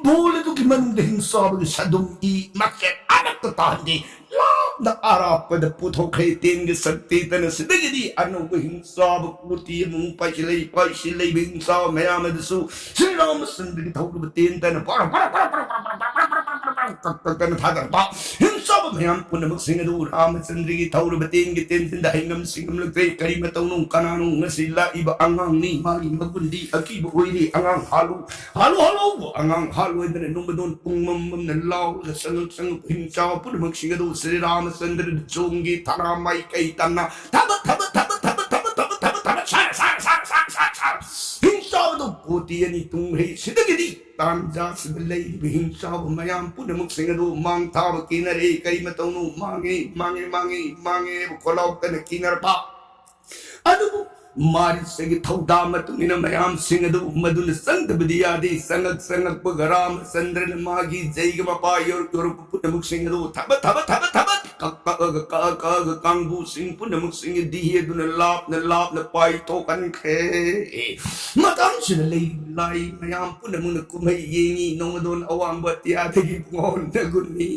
ꯕꯣꯜ ꯑꯗꯨꯒꯤ ꯃꯅꯨꯡꯗ ꯍꯤꯡꯆꯥꯕꯒꯤ ꯁꯗꯨꯝ ꯏ ꯃꯆꯦꯠ ꯑꯃꯠꯇ ꯇꯥꯍꯟꯗꯦ꯫ ꯂꯥꯎ ꯌꯥꯝꯅ ꯑꯔꯥꯞꯄꯗ ꯄꯨꯊꯣꯛꯈ꯭ꯔꯦ꯫ ꯇꯦꯟꯒꯤ ꯁꯛꯇꯤ ꯇꯅ ꯁꯤꯗꯒꯤꯗꯤ ꯑꯅꯧꯕ ꯍꯤꯡꯆꯥꯕ ꯀꯣꯇꯤ ꯑꯃꯃꯨꯛ ꯄꯥꯏꯁꯤꯜꯂꯛꯏ꯫ ꯄꯥꯏꯁꯤꯜꯂꯛꯏꯕ ꯍꯤꯡꯆꯥꯕ ꯃꯌꯥꯝ ꯑꯗꯨꯁꯨ ꯁ꯭ꯔꯤ ꯔꯥꯃꯆꯟꯗ꯭ꯔꯒꯤ ꯊꯧꯔꯤꯕ ꯇꯦꯟ ꯇꯅ per per per per per per per per per per per ꯀꯛ ꯀꯛ ꯇꯅ ꯊꯥꯗꯔꯛꯄ꯫ ꯍꯤꯡꯆꯥꯕ ꯃꯌꯥꯝ ꯄꯨꯝꯅꯃꯛꯁꯤꯡ ꯑꯗꯨ ꯔꯥꯃꯆꯟꯗ꯭ꯔꯒꯤ ꯊꯧꯔꯤꯕ ꯇꯦꯟꯒꯤ ꯇꯦꯟꯁꯤꯟꯗ ꯍꯩꯉꯝ ꯁꯤꯡꯉꯝꯂꯛꯇ꯭ꯔꯦ꯫ ꯀꯔꯤ ꯃꯇꯧꯅꯣ? ꯀꯅꯥꯅꯣ? ꯉꯁꯤ ꯂꯥꯛꯏꯕ ꯑꯉꯥꯡꯅꯤ꯫ ꯃꯥꯒꯤ ꯃꯒꯨꯟꯗꯤ ꯑꯀꯤꯕ ꯑꯣꯏꯔꯤ꯫ ꯑꯉꯥꯡ ꯍꯥꯠꯂꯨ, ꯍꯥꯜꯂꯨ, ꯍꯥꯜꯂꯣ! ꯑꯉꯥꯡ ꯍꯥꯠꯂꯣ ꯍꯥꯏꯗꯅ ꯅꯣꯡꯃꯗꯣꯟ ꯄꯨꯡꯃꯝ ꯃꯝꯅ ꯂꯥꯎꯔꯒ ꯆꯪꯉꯛ ꯆꯪꯉꯛꯄ ꯍꯤꯡꯆꯥꯕ ꯄꯨꯝꯅꯃꯛꯁꯤꯡ ꯑꯗꯨ ꯁ꯭ꯔꯤ ꯔꯥꯃꯆꯟꯗ꯭ꯔꯅ ꯆꯣꯡꯒꯤ ꯊꯅꯥ ꯃꯥꯏꯀꯩ ꯇꯝꯅ ꯊꯕ ꯊꯕ ꯊꯕ ꯊꯕ ꯊꯕ ꯊꯕ ꯊꯕ ꯊꯕ ꯁꯥꯔ ꯁꯥꯔ ꯁꯥꯔ ꯁꯥꯔ ꯁꯥꯔ ꯁꯥꯔ ꯍꯤꯡꯆꯥꯕꯗꯨ ꯀꯣꯇꯤ ꯑꯅꯤ ꯇꯨꯡꯈ꯭ꯔꯦ꯫ ꯁꯤꯗꯒꯤꯗꯤ ꯇꯥꯟꯖꯥꯁꯤꯗ ꯂꯩꯔꯤꯕ ꯍꯤꯡꯆꯥꯕ ꯃꯌꯥꯝ ꯄꯨꯝꯅꯃꯛꯁꯤꯡ ꯑꯗꯨ ꯃꯥꯡ ꯊꯥꯕ ꯀꯤꯅꯔꯦ꯫ ꯀꯔꯤ ꯃꯇꯧꯅꯣ? ꯃꯥꯡꯉꯦ, ꯃꯥꯡꯉꯦ, ꯃꯥꯡꯉꯦ, ꯃꯥꯡꯉꯦ ꯍꯥꯏꯕ ꯈꯣꯜꯂꯥꯎ ꯀꯟꯅ ꯀꯤꯅꯔꯛꯄ꯫ ꯑꯗꯨꯕꯨ ꯃꯥꯔꯤꯁꯒꯤ ꯊꯧꯗꯥ ꯃꯇꯨꯡ ꯏꯟꯅ ꯃꯌꯥꯝꯁꯤꯡ ꯑꯗꯨ ꯃꯗꯨꯅ ꯆꯪꯗꯕꯗꯤ ꯌꯥꯗꯦ꯫ ꯆꯪꯉꯛ ꯆꯪꯉꯛꯄꯒ ꯔꯥꯃꯆꯟꯗ꯭ꯔꯅ ꯃꯥꯒꯤ ꯖꯩꯒ ꯃꯄꯥ ꯌꯧꯔꯛ ꯌꯧꯔꯛꯄ ꯄꯨꯝꯅꯃꯛꯁꯤꯡ ꯑꯗꯨ ꯊꯕ ꯊꯕ ꯊꯕ ꯊꯕ ꯀꯛ ꯀꯛꯑꯒ ꯀꯛꯑ ꯀꯛꯑꯒ ꯀꯥꯡꯕꯨꯁꯤꯡ ꯄꯨꯝꯅꯃꯛꯁꯤꯡꯒꯤ ꯗꯤꯍꯦꯗꯨꯅ ꯂꯥꯞꯅ ꯂꯥꯞꯅ ꯄꯥꯏꯊꯣꯛꯍꯟꯈ꯭ꯔꯦ꯫ ꯃꯇꯝꯁꯤꯗ ꯂꯩꯔꯤꯕ ꯂꯥꯏ ꯃꯌꯥꯝ ꯄꯨꯝꯅꯃꯛꯅ ꯀꯨꯝꯍꯩ ꯌꯦꯡꯉꯤ꯫ ꯅꯣꯡꯃꯗꯣꯟ ꯑꯋꯥꯡꯕ ꯑꯇꯤꯌꯥꯗꯒꯤ ꯄꯨꯡꯉꯣꯟ ꯅꯒꯨꯟꯅꯤ꯫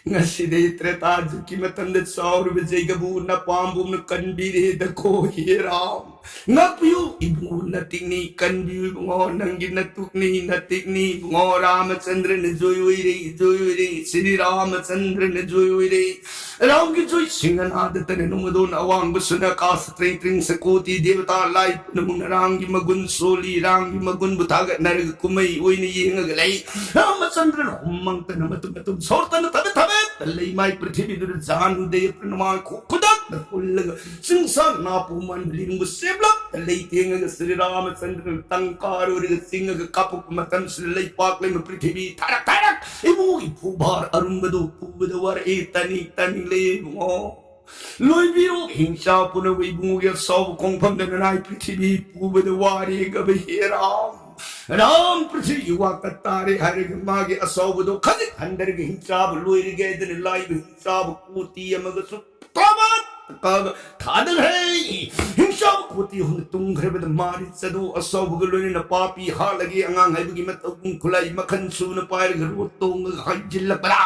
ꯉꯁꯤꯗꯤ ꯇ꯭ꯔꯦꯇꯥ ꯖꯨꯒꯀꯤ ꯃꯇꯝꯗ ꯆꯥꯎꯔꯤꯕ ꯖꯩꯒꯕꯨ ꯅꯄꯥꯝꯕꯣꯝꯅ ꯀꯟꯕꯤꯔꯦꯗꯀꯣ ꯍꯦ ꯔꯥꯝ꯫ ꯉꯥꯛꯄꯤꯌꯨ ꯏꯕꯨꯡꯉꯣ, ꯅꯇꯤꯛꯅꯤ, ꯀꯟꯕꯤꯌꯨ ꯏꯕꯨꯡꯉꯣ, ꯅꯪꯒꯤ ꯅꯇꯨꯛꯅꯤ, ꯅꯇꯤꯛꯅꯤ ꯏꯕꯨꯡꯉꯣ꯫ ꯔꯥꯃꯆꯟꯗ꯭ꯔꯅ ꯖꯣꯏ ꯑꯣꯏꯔꯦ, ꯖꯣꯏ ꯑꯣꯏꯔꯦ, ꯁ꯭ꯔꯤ ꯔꯥꯃꯆꯟꯗ꯭ꯔꯅ ꯖꯣꯏ ꯑꯣꯏꯔꯦ꯫ ꯔꯥꯝꯒꯤ ꯖꯣꯏ ꯁꯤꯡꯍꯅꯥꯗ ꯇꯅ ꯅꯣꯡꯃꯗꯣꯟ ꯑꯋꯥꯡꯕꯁꯨꯅ ꯀꯥꯁ ꯇ꯭ꯔꯤꯡ ꯇ꯭ꯔꯤꯡ ꯁꯀꯣꯇꯤ ꯗꯦꯕꯇꯥ ꯂꯥꯏ ꯄꯨꯝꯅꯃꯛꯅ ꯔꯥꯝꯒꯤ ꯃꯒꯨꯟ ꯁꯣꯜꯂꯤ, ꯔꯥꯝꯒꯤ ꯃꯒꯨꯟꯕꯨ ꯊꯥꯒꯠꯅꯔꯒ ꯀꯨꯝꯍꯩ ꯑꯣꯏꯅ ꯌꯦꯡꯉꯒ ꯂꯩ꯫ ꯔꯥꯃꯆꯟꯗ꯭ꯔꯅ ꯍꯨꯝꯃꯪꯇꯅ ꯃꯇꯨꯝ ꯃꯇꯨꯝ ꯁꯣꯔꯇꯅ ꯊꯕꯦꯠ ꯊꯕꯦꯠꯇ ꯂꯩꯃꯥꯏ ꯄ꯭ꯔꯤꯊꯤꯕꯤꯗꯨꯗ ꯖꯥꯅꯨꯗꯩ ꯄ꯭ꯔꯃꯥꯟ ꯈꯨ-, ꯈꯨꯗꯛꯇ ꯍꯨꯜꯂꯒ ꯆꯤꯡꯁꯥ ꯅꯥꯄꯨ ꯃꯥꯟꯕ ꯂꯤꯔꯨꯡꯕ ꯁꯦꯞꯂꯞꯇ ꯂꯩꯇꯦꯡꯉꯒ ꯁ꯭ꯔꯤ ꯔꯥꯃꯆꯟꯗ꯭ꯔꯅ ꯇꯪꯀꯥꯔ ꯑꯣꯏꯔꯒ ꯆꯤꯡꯉꯒ ꯀꯥꯞꯄꯛꯄ ꯃꯇꯝꯁꯤꯗ ꯂꯩꯄꯥꯛ ꯂꯩꯃ ꯄ꯭ꯔꯤꯊꯤꯕꯤ ꯊꯥꯔꯛ ꯊꯥꯔꯛ ꯏꯕꯨꯡꯒꯤ ꯐꯨꯕꯥꯔ ꯑꯔꯨꯝꯕꯗꯨ ꯄꯨꯕꯗ ꯋꯥꯔꯛꯏ꯫ ꯇꯥꯅꯤꯡ ꯇꯥꯅꯤꯡ ꯂꯩ ꯏꯕꯨꯡꯉꯣ꯫ ꯂꯣꯏꯕꯤꯔꯣ ꯍꯤꯡꯆꯥ ꯄꯨꯝꯅꯃꯛ ꯏꯕꯨꯡꯉꯣꯒꯤ ꯑꯁꯥꯎꯕ ꯈꯣꯡꯐꯝꯗ ꯅꯅꯥꯏ ꯄ꯭ꯔꯤꯊꯤꯕꯤ ꯄꯨꯕꯗ ꯋꯥꯔꯦꯒꯕ ꯍꯦ ꯔꯥꯝ꯫ ꯔꯥꯝ ꯄ꯭ꯔꯤꯊꯤꯕꯤ ꯋꯥꯀꯠ ꯇꯥꯔꯦ ꯍꯥꯏꯔꯒ ꯃꯥꯒꯤ ꯑꯁꯥꯎꯕꯗꯣ ꯈꯖꯤꯛ ꯍꯟꯊꯔꯒ ꯍꯤꯡꯆꯥꯕ ꯂꯣꯏꯔꯒꯦ ꯍꯥꯏꯗꯅ ꯂꯥꯛꯏꯕ ꯍꯤꯡꯆꯥꯕ ꯀꯣꯇꯤ ꯑꯃꯒꯁꯨ ꯇꯥꯕꯠ ꯀꯥꯒ ꯊꯥꯗꯈ꯭ꯔꯦ꯫ ꯍꯤꯡꯆꯥ ꯀꯣꯇꯤ ꯑꯍꯨꯝ ꯇꯨꯝꯈ꯭ꯔꯕꯗ ꯃꯥꯔꯤꯆ ꯑꯗꯨ ꯑꯁꯥꯎꯕꯒ ꯂꯣꯏꯅꯅ ꯄꯥꯄꯤ ꯍꯥꯠꯂꯒꯦ ꯑꯉꯥꯡ ꯍꯥꯏꯕꯒꯤ ꯃꯇꯧꯒꯨꯝ ꯈꯨꯠꯂꯥꯏ ꯃꯈꯜ ꯁꯨꯅ ꯄꯥꯏꯔꯒ ꯔꯣꯠ ꯇꯣꯡꯉꯒ ꯍꯥꯏꯖꯤꯜꯂꯛꯄꯗ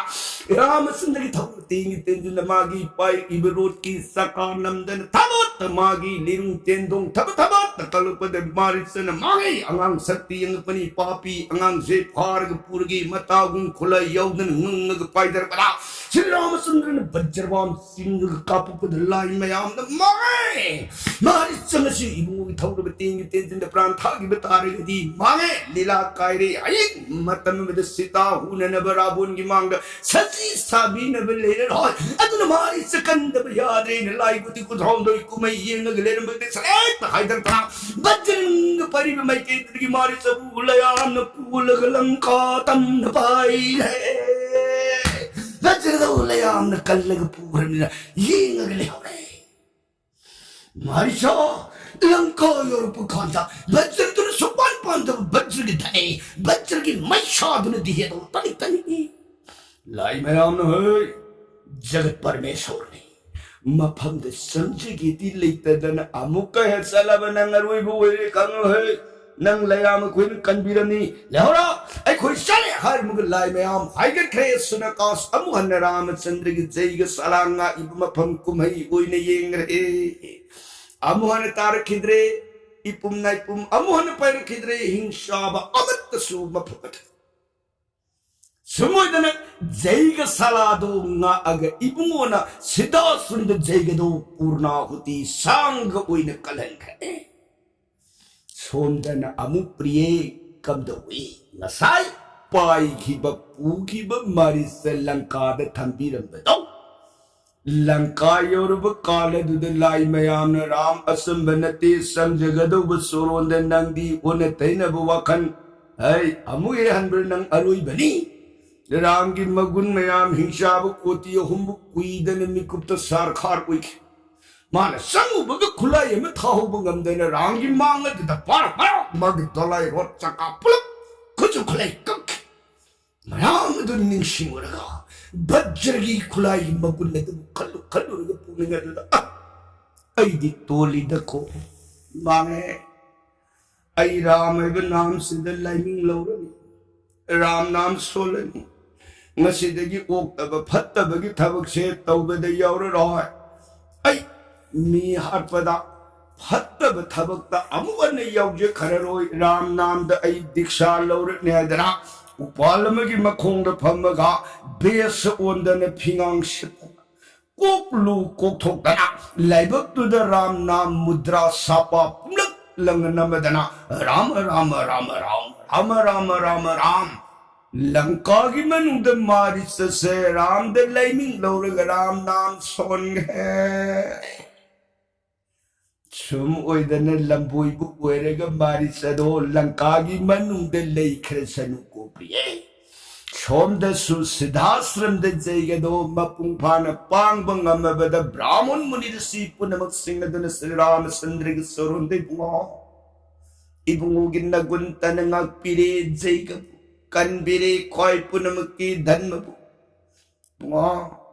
ꯏꯔꯥꯃꯆꯟꯗ꯭ꯔꯒꯤ ꯊꯧꯅ ꯇꯦꯡꯒꯤ ꯇꯦꯟꯗꯨꯅ ꯃꯥꯒꯤ ꯄꯥꯏꯔꯤꯕ ꯔꯣꯠꯀꯤ ꯆꯀꯥ ꯅꯝꯗꯅ ꯊꯕꯠꯇ ꯃꯥꯒꯤ ꯂꯤꯔꯨꯡ ꯇꯦꯟꯗꯣꯡ ꯊꯕꯠ ꯊꯕꯠꯇ ꯀꯜꯂꯛꯄꯗ ꯃꯥꯔꯤꯆꯅ ꯃꯥꯡꯉꯦ꯫ ꯑꯉꯥꯡ ꯁꯛꯇꯤ ꯌꯦꯡꯉꯛꯄꯅꯤ ꯄꯥꯄꯤ ꯑꯉꯥꯡꯁꯦ ꯐꯥꯔꯒ ꯄꯨꯔꯒꯦ ꯃꯇꯥꯒꯨꯝ ꯈꯨꯠꯂꯥꯏ ꯌꯥꯎꯗꯅ ꯉꯪꯉꯒ ꯄꯥꯏꯊꯔꯛꯄꯗ ꯁ꯭ꯔꯤ ꯔꯥꯃꯆꯟꯗ꯭ꯔꯅ ꯕꯖ꯭ꯔꯕꯥꯟ ꯆꯤꯡꯉꯒ ꯀꯥꯞꯄꯛꯄꯗ ꯂꯥꯏ ꯃꯌꯥꯝꯅ ꯃꯥꯡꯉꯦ꯫ ꯃꯍꯥꯔꯤꯆꯟꯗ꯭ꯔꯁꯤ ꯏꯕꯨꯡꯉꯣꯒꯤ ꯊꯧꯔꯕ ꯇꯦꯡꯒꯤ ꯇꯦꯟꯖꯤꯟꯗ ꯄ꯭ꯔꯥꯟ ꯊꯥꯈꯤꯕ ꯇꯥꯔꯒꯗꯤ ꯃꯥꯡꯉꯦ꯫ ꯂꯤꯂꯥ ꯀꯥꯏꯔꯦ꯫ ꯍꯌꯦꯡ ꯃꯇꯝ ꯑꯃꯗ ꯁꯤꯇꯥ ꯍꯨꯅꯅꯕ ꯔꯥꯕꯣꯟꯒꯤ ꯃꯥꯡꯗ ꯁꯖꯤ ꯁꯥꯕꯤꯅꯕ ꯂꯩꯔꯔꯣꯏ꯫ ꯑꯗꯨꯅ ꯃꯍꯥꯔꯤꯆꯟꯗ꯭ꯔ ꯀꯟꯗꯕ ꯌꯥꯗ꯭ꯔꯦꯅ ꯂꯥꯏ ꯀꯨꯊꯤ ꯀꯨꯟꯊ꯭ꯔꯥꯍꯨꯝꯗꯣꯏ ꯀꯨꯝꯍꯩ ꯌꯦꯡꯉꯒ ꯂꯩꯔꯝꯕꯗ ꯁꯦꯂꯦꯛꯇ ꯍꯥꯏꯗꯔꯛꯇꯅ ꯕꯖ꯭ꯔꯪꯒ ꯄꯥꯏꯔꯤꯕ ꯃꯥꯏꯀꯩꯗꯒꯤ ꯃꯍꯥꯔꯤꯆꯟꯗ꯭ꯔꯕꯨ ꯂꯌꯥꯝꯅ ꯄꯨꯂꯒ ꯂꯪꯀꯥ ꯇꯝꯅ ꯄꯥꯏꯔꯦ꯫ ꯕꯖ꯭ꯔꯗꯨ ꯂꯌꯥꯝꯅ ꯀꯜꯂꯒ ꯄꯨꯈ꯭ꯔꯕꯅꯤꯅ ꯌꯦꯡꯉꯒ ꯂꯩꯍꯧꯔꯦ꯫ ꯃꯍꯥꯔꯤꯆ ꯂꯪꯀꯥ ꯌꯧꯔꯛꯄ ꯀꯥꯟꯗ ꯕꯖ꯭ꯔꯗꯨꯅ ꯁꯨꯛꯄꯥꯟ ꯄꯥꯟꯗꯕ ꯕꯖ꯭ꯔꯒꯤ ꯊꯥꯏ, ꯕꯖ꯭ꯔꯒꯤ ꯃꯩꯁꯥꯗꯨꯅ ꯗꯤꯍꯦꯗꯣ ꯇꯅꯤ ꯇꯅꯤ꯫ ꯂꯥꯏ ꯃꯌꯥꯝꯅ ꯍꯣꯏ ꯖꯒꯠ ꯄꯔꯃꯦꯁꯣꯔꯅꯤ꯫ ꯃꯐꯝꯗ ꯆꯪꯖꯒꯦꯗꯤ ꯂꯩꯇꯗꯅ ꯑꯃꯨꯛꯀ ꯍꯦꯛ ꯆꯠꯂꯕ ꯅꯪ ꯑꯔꯣꯏꯕ ꯑꯣꯏꯔꯦ ꯈꯪꯉꯨ ꯍꯦ꯫ ꯅꯪ ꯂꯌꯥꯝ ꯑꯩꯈꯣꯏꯅ ꯀꯟꯕꯤꯔꯝꯅꯤ꯫ ꯂꯩꯍꯧꯔꯣ, ꯑꯩꯈꯣꯏ ꯆꯠꯂꯦ ꯍꯥꯏꯔꯝꯃꯒ ꯂꯥꯏ ꯃꯌꯥꯝ ꯍꯥꯏꯒꯠꯈ꯭ꯔꯦ꯫ ꯁꯨꯅꯀꯥꯁ ꯑꯃꯨꯛ ꯍꯟꯅ ꯔꯥꯃꯆꯟꯗ꯭ꯔꯒꯤ ꯖꯩꯒ ꯁꯂꯥꯡ ꯉꯥꯛꯏꯕ ꯃꯐꯝ ꯀꯨꯝꯍꯩ ꯑꯣꯏꯅ ꯌꯦꯡꯈ꯭ꯔꯦ꯫ ꯑꯃꯨꯛ ꯍꯟꯅ ꯇꯥꯔꯛꯈꯤꯗ꯭ꯔꯦ꯫ ꯏꯄꯨꯝ ꯅꯥꯏꯄꯨꯝ ꯑꯃꯨꯛ ꯍꯟꯅ ꯄꯥꯏꯔꯛꯈꯤꯗ꯭ꯔꯦ꯫ ꯍꯤꯡꯆꯥꯕ ꯑꯃꯠꯇꯁꯨ ꯃꯐꯝ ꯑꯗꯨ ꯁꯨꯝ ꯑꯣꯏꯗꯅ ꯖꯩꯒ ꯁꯂꯥꯗꯣ ꯉꯥꯛꯑꯒ ꯏꯕꯨꯡꯉꯣꯅ ꯁꯤꯗꯥꯁꯨꯟꯗ ꯖꯩꯒꯗꯣ ꯄꯨꯔꯅꯥꯍꯨꯇꯤ ꯁꯥꯡꯒ ꯑꯣꯏꯅ ꯀꯜꯍꯟꯈ꯭ꯔꯦ꯫ ꯁꯣꯝꯗꯅ ꯑꯃꯨꯛ ꯄ꯭ꯔꯤꯌꯦ ꯀꯝꯗꯧꯏ? ꯉꯁꯥꯏ ꯄꯥꯏꯈꯤꯕ ꯄꯨꯈꯤꯕ ꯃꯥꯔꯤꯁ ꯂꯪꯀꯥꯗ ꯊꯝꯕꯤꯔꯝꯕꯗꯣ ꯂꯪꯀꯥ ꯌꯧꯔꯕ ꯀꯥꯟ ꯑꯗꯨꯗ ꯂꯥꯏ ꯃꯌꯥꯝꯅ ꯔꯥꯝ ꯑꯆꯝꯕ ꯅꯠꯇꯦ, ꯆꯪꯖꯒꯗꯧꯕ ꯆꯣꯔꯣꯟꯗ ꯅꯪꯗꯤ ꯑꯣꯟꯅ ꯇꯩꯅꯕ ꯋꯥꯈꯜ꯫ ꯍꯩ, ꯑꯃꯨꯛ ꯍꯦꯛ ꯍꯟꯕ꯭ꯔꯥ ꯅꯪ ꯑꯔꯣꯏꯕꯅꯤ꯫ ꯔꯥꯝꯒꯤ ꯃꯒꯨꯟ ꯃꯌꯥꯝ ꯍꯤꯡꯆꯥꯕ ꯀꯣꯇꯤ ꯑꯍꯨꯝꯕꯨ ꯀꯨꯏꯗꯅ ꯃꯤꯀꯨꯞꯇ ꯁꯥꯔꯈꯥꯔ ꯑꯣꯏꯈꯤ꯫ ꯃꯥꯅ ꯆꯪꯉꯨꯕꯒ ꯈꯨꯠꯂꯥꯏ ꯑꯃ ꯊꯥꯍꯧꯕ ꯉꯝꯗꯅ ꯔꯥꯝꯒꯤ ꯃꯥꯡ ꯑꯗꯨꯗ ꯄꯥꯔ ꯄꯥꯔ ꯃꯥꯒꯤ ꯗꯣꯂꯥꯏ ꯔꯣꯠ ꯆꯀꯥ ꯄꯨꯂꯞ ꯈꯨꯠꯁꯨ ꯈꯨꯠꯂꯥꯏ ꯀꯛꯈꯤ꯫ ꯃꯌꯥꯝ ꯑꯗꯨ ꯅꯤꯡꯁꯤꯡꯂꯨꯔꯒ ꯕꯖ꯭ꯔꯒꯤ ꯈꯨꯠꯂꯥꯏꯒꯤ ꯃꯒꯨꯟ ꯑꯗꯨꯕꯨ ꯈꯜꯂꯨ ꯈꯜꯂꯨꯔꯒ ꯄꯨꯛꯅꯤꯡ ꯑꯗꯨꯗ "ꯑ, ꯑꯩꯗꯤ ꯇꯣꯜꯂꯤꯗꯀꯣ꯫ ꯃꯥꯡꯉꯦ꯫ ꯑꯩ ꯔꯥꯝ ꯍꯥꯏꯕ ꯅꯥꯝꯁꯤꯗ ꯂꯥꯏꯃꯤꯡ ꯂꯧꯔꯅꯤ, ꯔꯥꯝ ꯅꯥꯝ ꯁꯣꯜꯂꯅꯤ꯫ ꯉꯁꯤꯗꯒꯤ ꯑꯣꯛꯇꯕ ꯐꯠꯇꯕꯒꯤ ꯊꯕꯛꯁꯦ ꯇꯧꯕꯗ ꯌꯥꯎꯔꯔꯣꯏ꯫ ꯑꯩ ꯃꯤ ꯍꯥꯠꯄꯗ, ꯐꯠꯇꯕ ꯊꯕꯛꯇ ꯑꯃꯨꯛ ꯍꯟꯅ ꯌꯥꯎꯖꯈ꯭ꯔꯔꯣꯏ꯫ ꯔꯥꯝ ꯅꯥꯝꯗ ꯑꯩ ꯗꯤꯛꯁꯥ ꯂꯧꯔꯅꯤ ꯍꯥꯏꯗꯅ ꯎꯄꯥꯜ ꯑꯃꯒꯤ ꯃꯈꯣꯡꯗ ꯐꯝꯃꯒ ꯕꯦꯁ ꯑꯣꯟꯗꯅ ꯐꯤꯉꯥꯡ ꯁꯤꯠꯇꯅ ꯀꯣꯛ ꯂꯨ ꯀꯣꯛꯊꯣꯛꯇꯅ ꯂꯥꯏꯕꯛꯇꯨꯗ ꯔꯥꯝ ꯅꯥꯝ ꯃꯨꯗ꯭ꯔꯥ ꯁꯥꯄꯥ ꯄꯨꯝꯂꯞ ꯂꯪꯅ ꯅꯝꯃꯗꯅ ꯔꯥꯝ ꯔꯥꯝ ꯔꯥꯝ ꯔꯥꯝ ꯔꯥꯝ ꯔꯥꯝ ꯔꯥꯝ ꯔꯥꯝ꯫ ꯂꯪꯀꯥꯒꯤ ꯃꯅꯨꯡꯗ ꯃꯥꯔꯤꯆꯁꯦ ꯔꯥꯝꯗ ꯂꯥꯏꯃꯤꯡ ꯂꯧꯔꯒ ꯔꯥꯝ ꯅꯥꯝ ꯁꯣꯟꯈ꯭ꯔꯦ꯫ ꯁꯨꯝ ꯑꯣꯏꯗꯅ ꯂꯝꯕꯣꯏꯕꯨ ꯑꯣꯏꯔꯒ ꯃꯥꯔꯤꯆꯗꯣ ꯂꯪꯀꯥꯒꯤ ꯃꯅꯨꯡꯗ ꯂꯩꯈ꯭ꯔꯁꯅꯨ ꯀꯣ ꯄ꯭ꯔꯤꯌꯦ꯫ ꯁꯣꯝꯗꯁꯨ ꯁꯤꯗꯥꯁ꯭ꯔꯝꯗ ꯖꯩꯒꯗꯣ ꯃꯄꯨꯡ ꯐꯥꯅ ꯄꯥꯡꯕ ꯉꯝꯃꯕꯗ ꯕ꯭ꯔꯥꯍꯃꯟ ꯃꯨꯅꯤ ꯔꯤꯁꯤ ꯄꯨꯝꯅꯃꯛꯁꯤꯡ ꯑꯗꯨꯅ ꯁ꯭ꯔꯤ ꯔꯥꯃꯆꯟꯗ꯭ꯔꯒꯤ ꯁꯣꯔꯣꯟꯗ ꯏꯕꯨꯡꯉꯣ, ꯏꯕꯨꯡꯉꯣꯒꯤ ꯅꯒꯨꯟ ꯇꯅ ꯉꯥꯛꯄꯤꯔꯦ ꯖꯩꯒꯕꯨ, ꯀꯟꯕꯤꯔꯦ ꯈ꯭ꯋꯥꯏ ꯄꯨꯝꯅꯃꯛꯀꯤ ꯙꯟꯃꯕꯨ꯫ ꯏꯕꯨꯡꯉꯣ,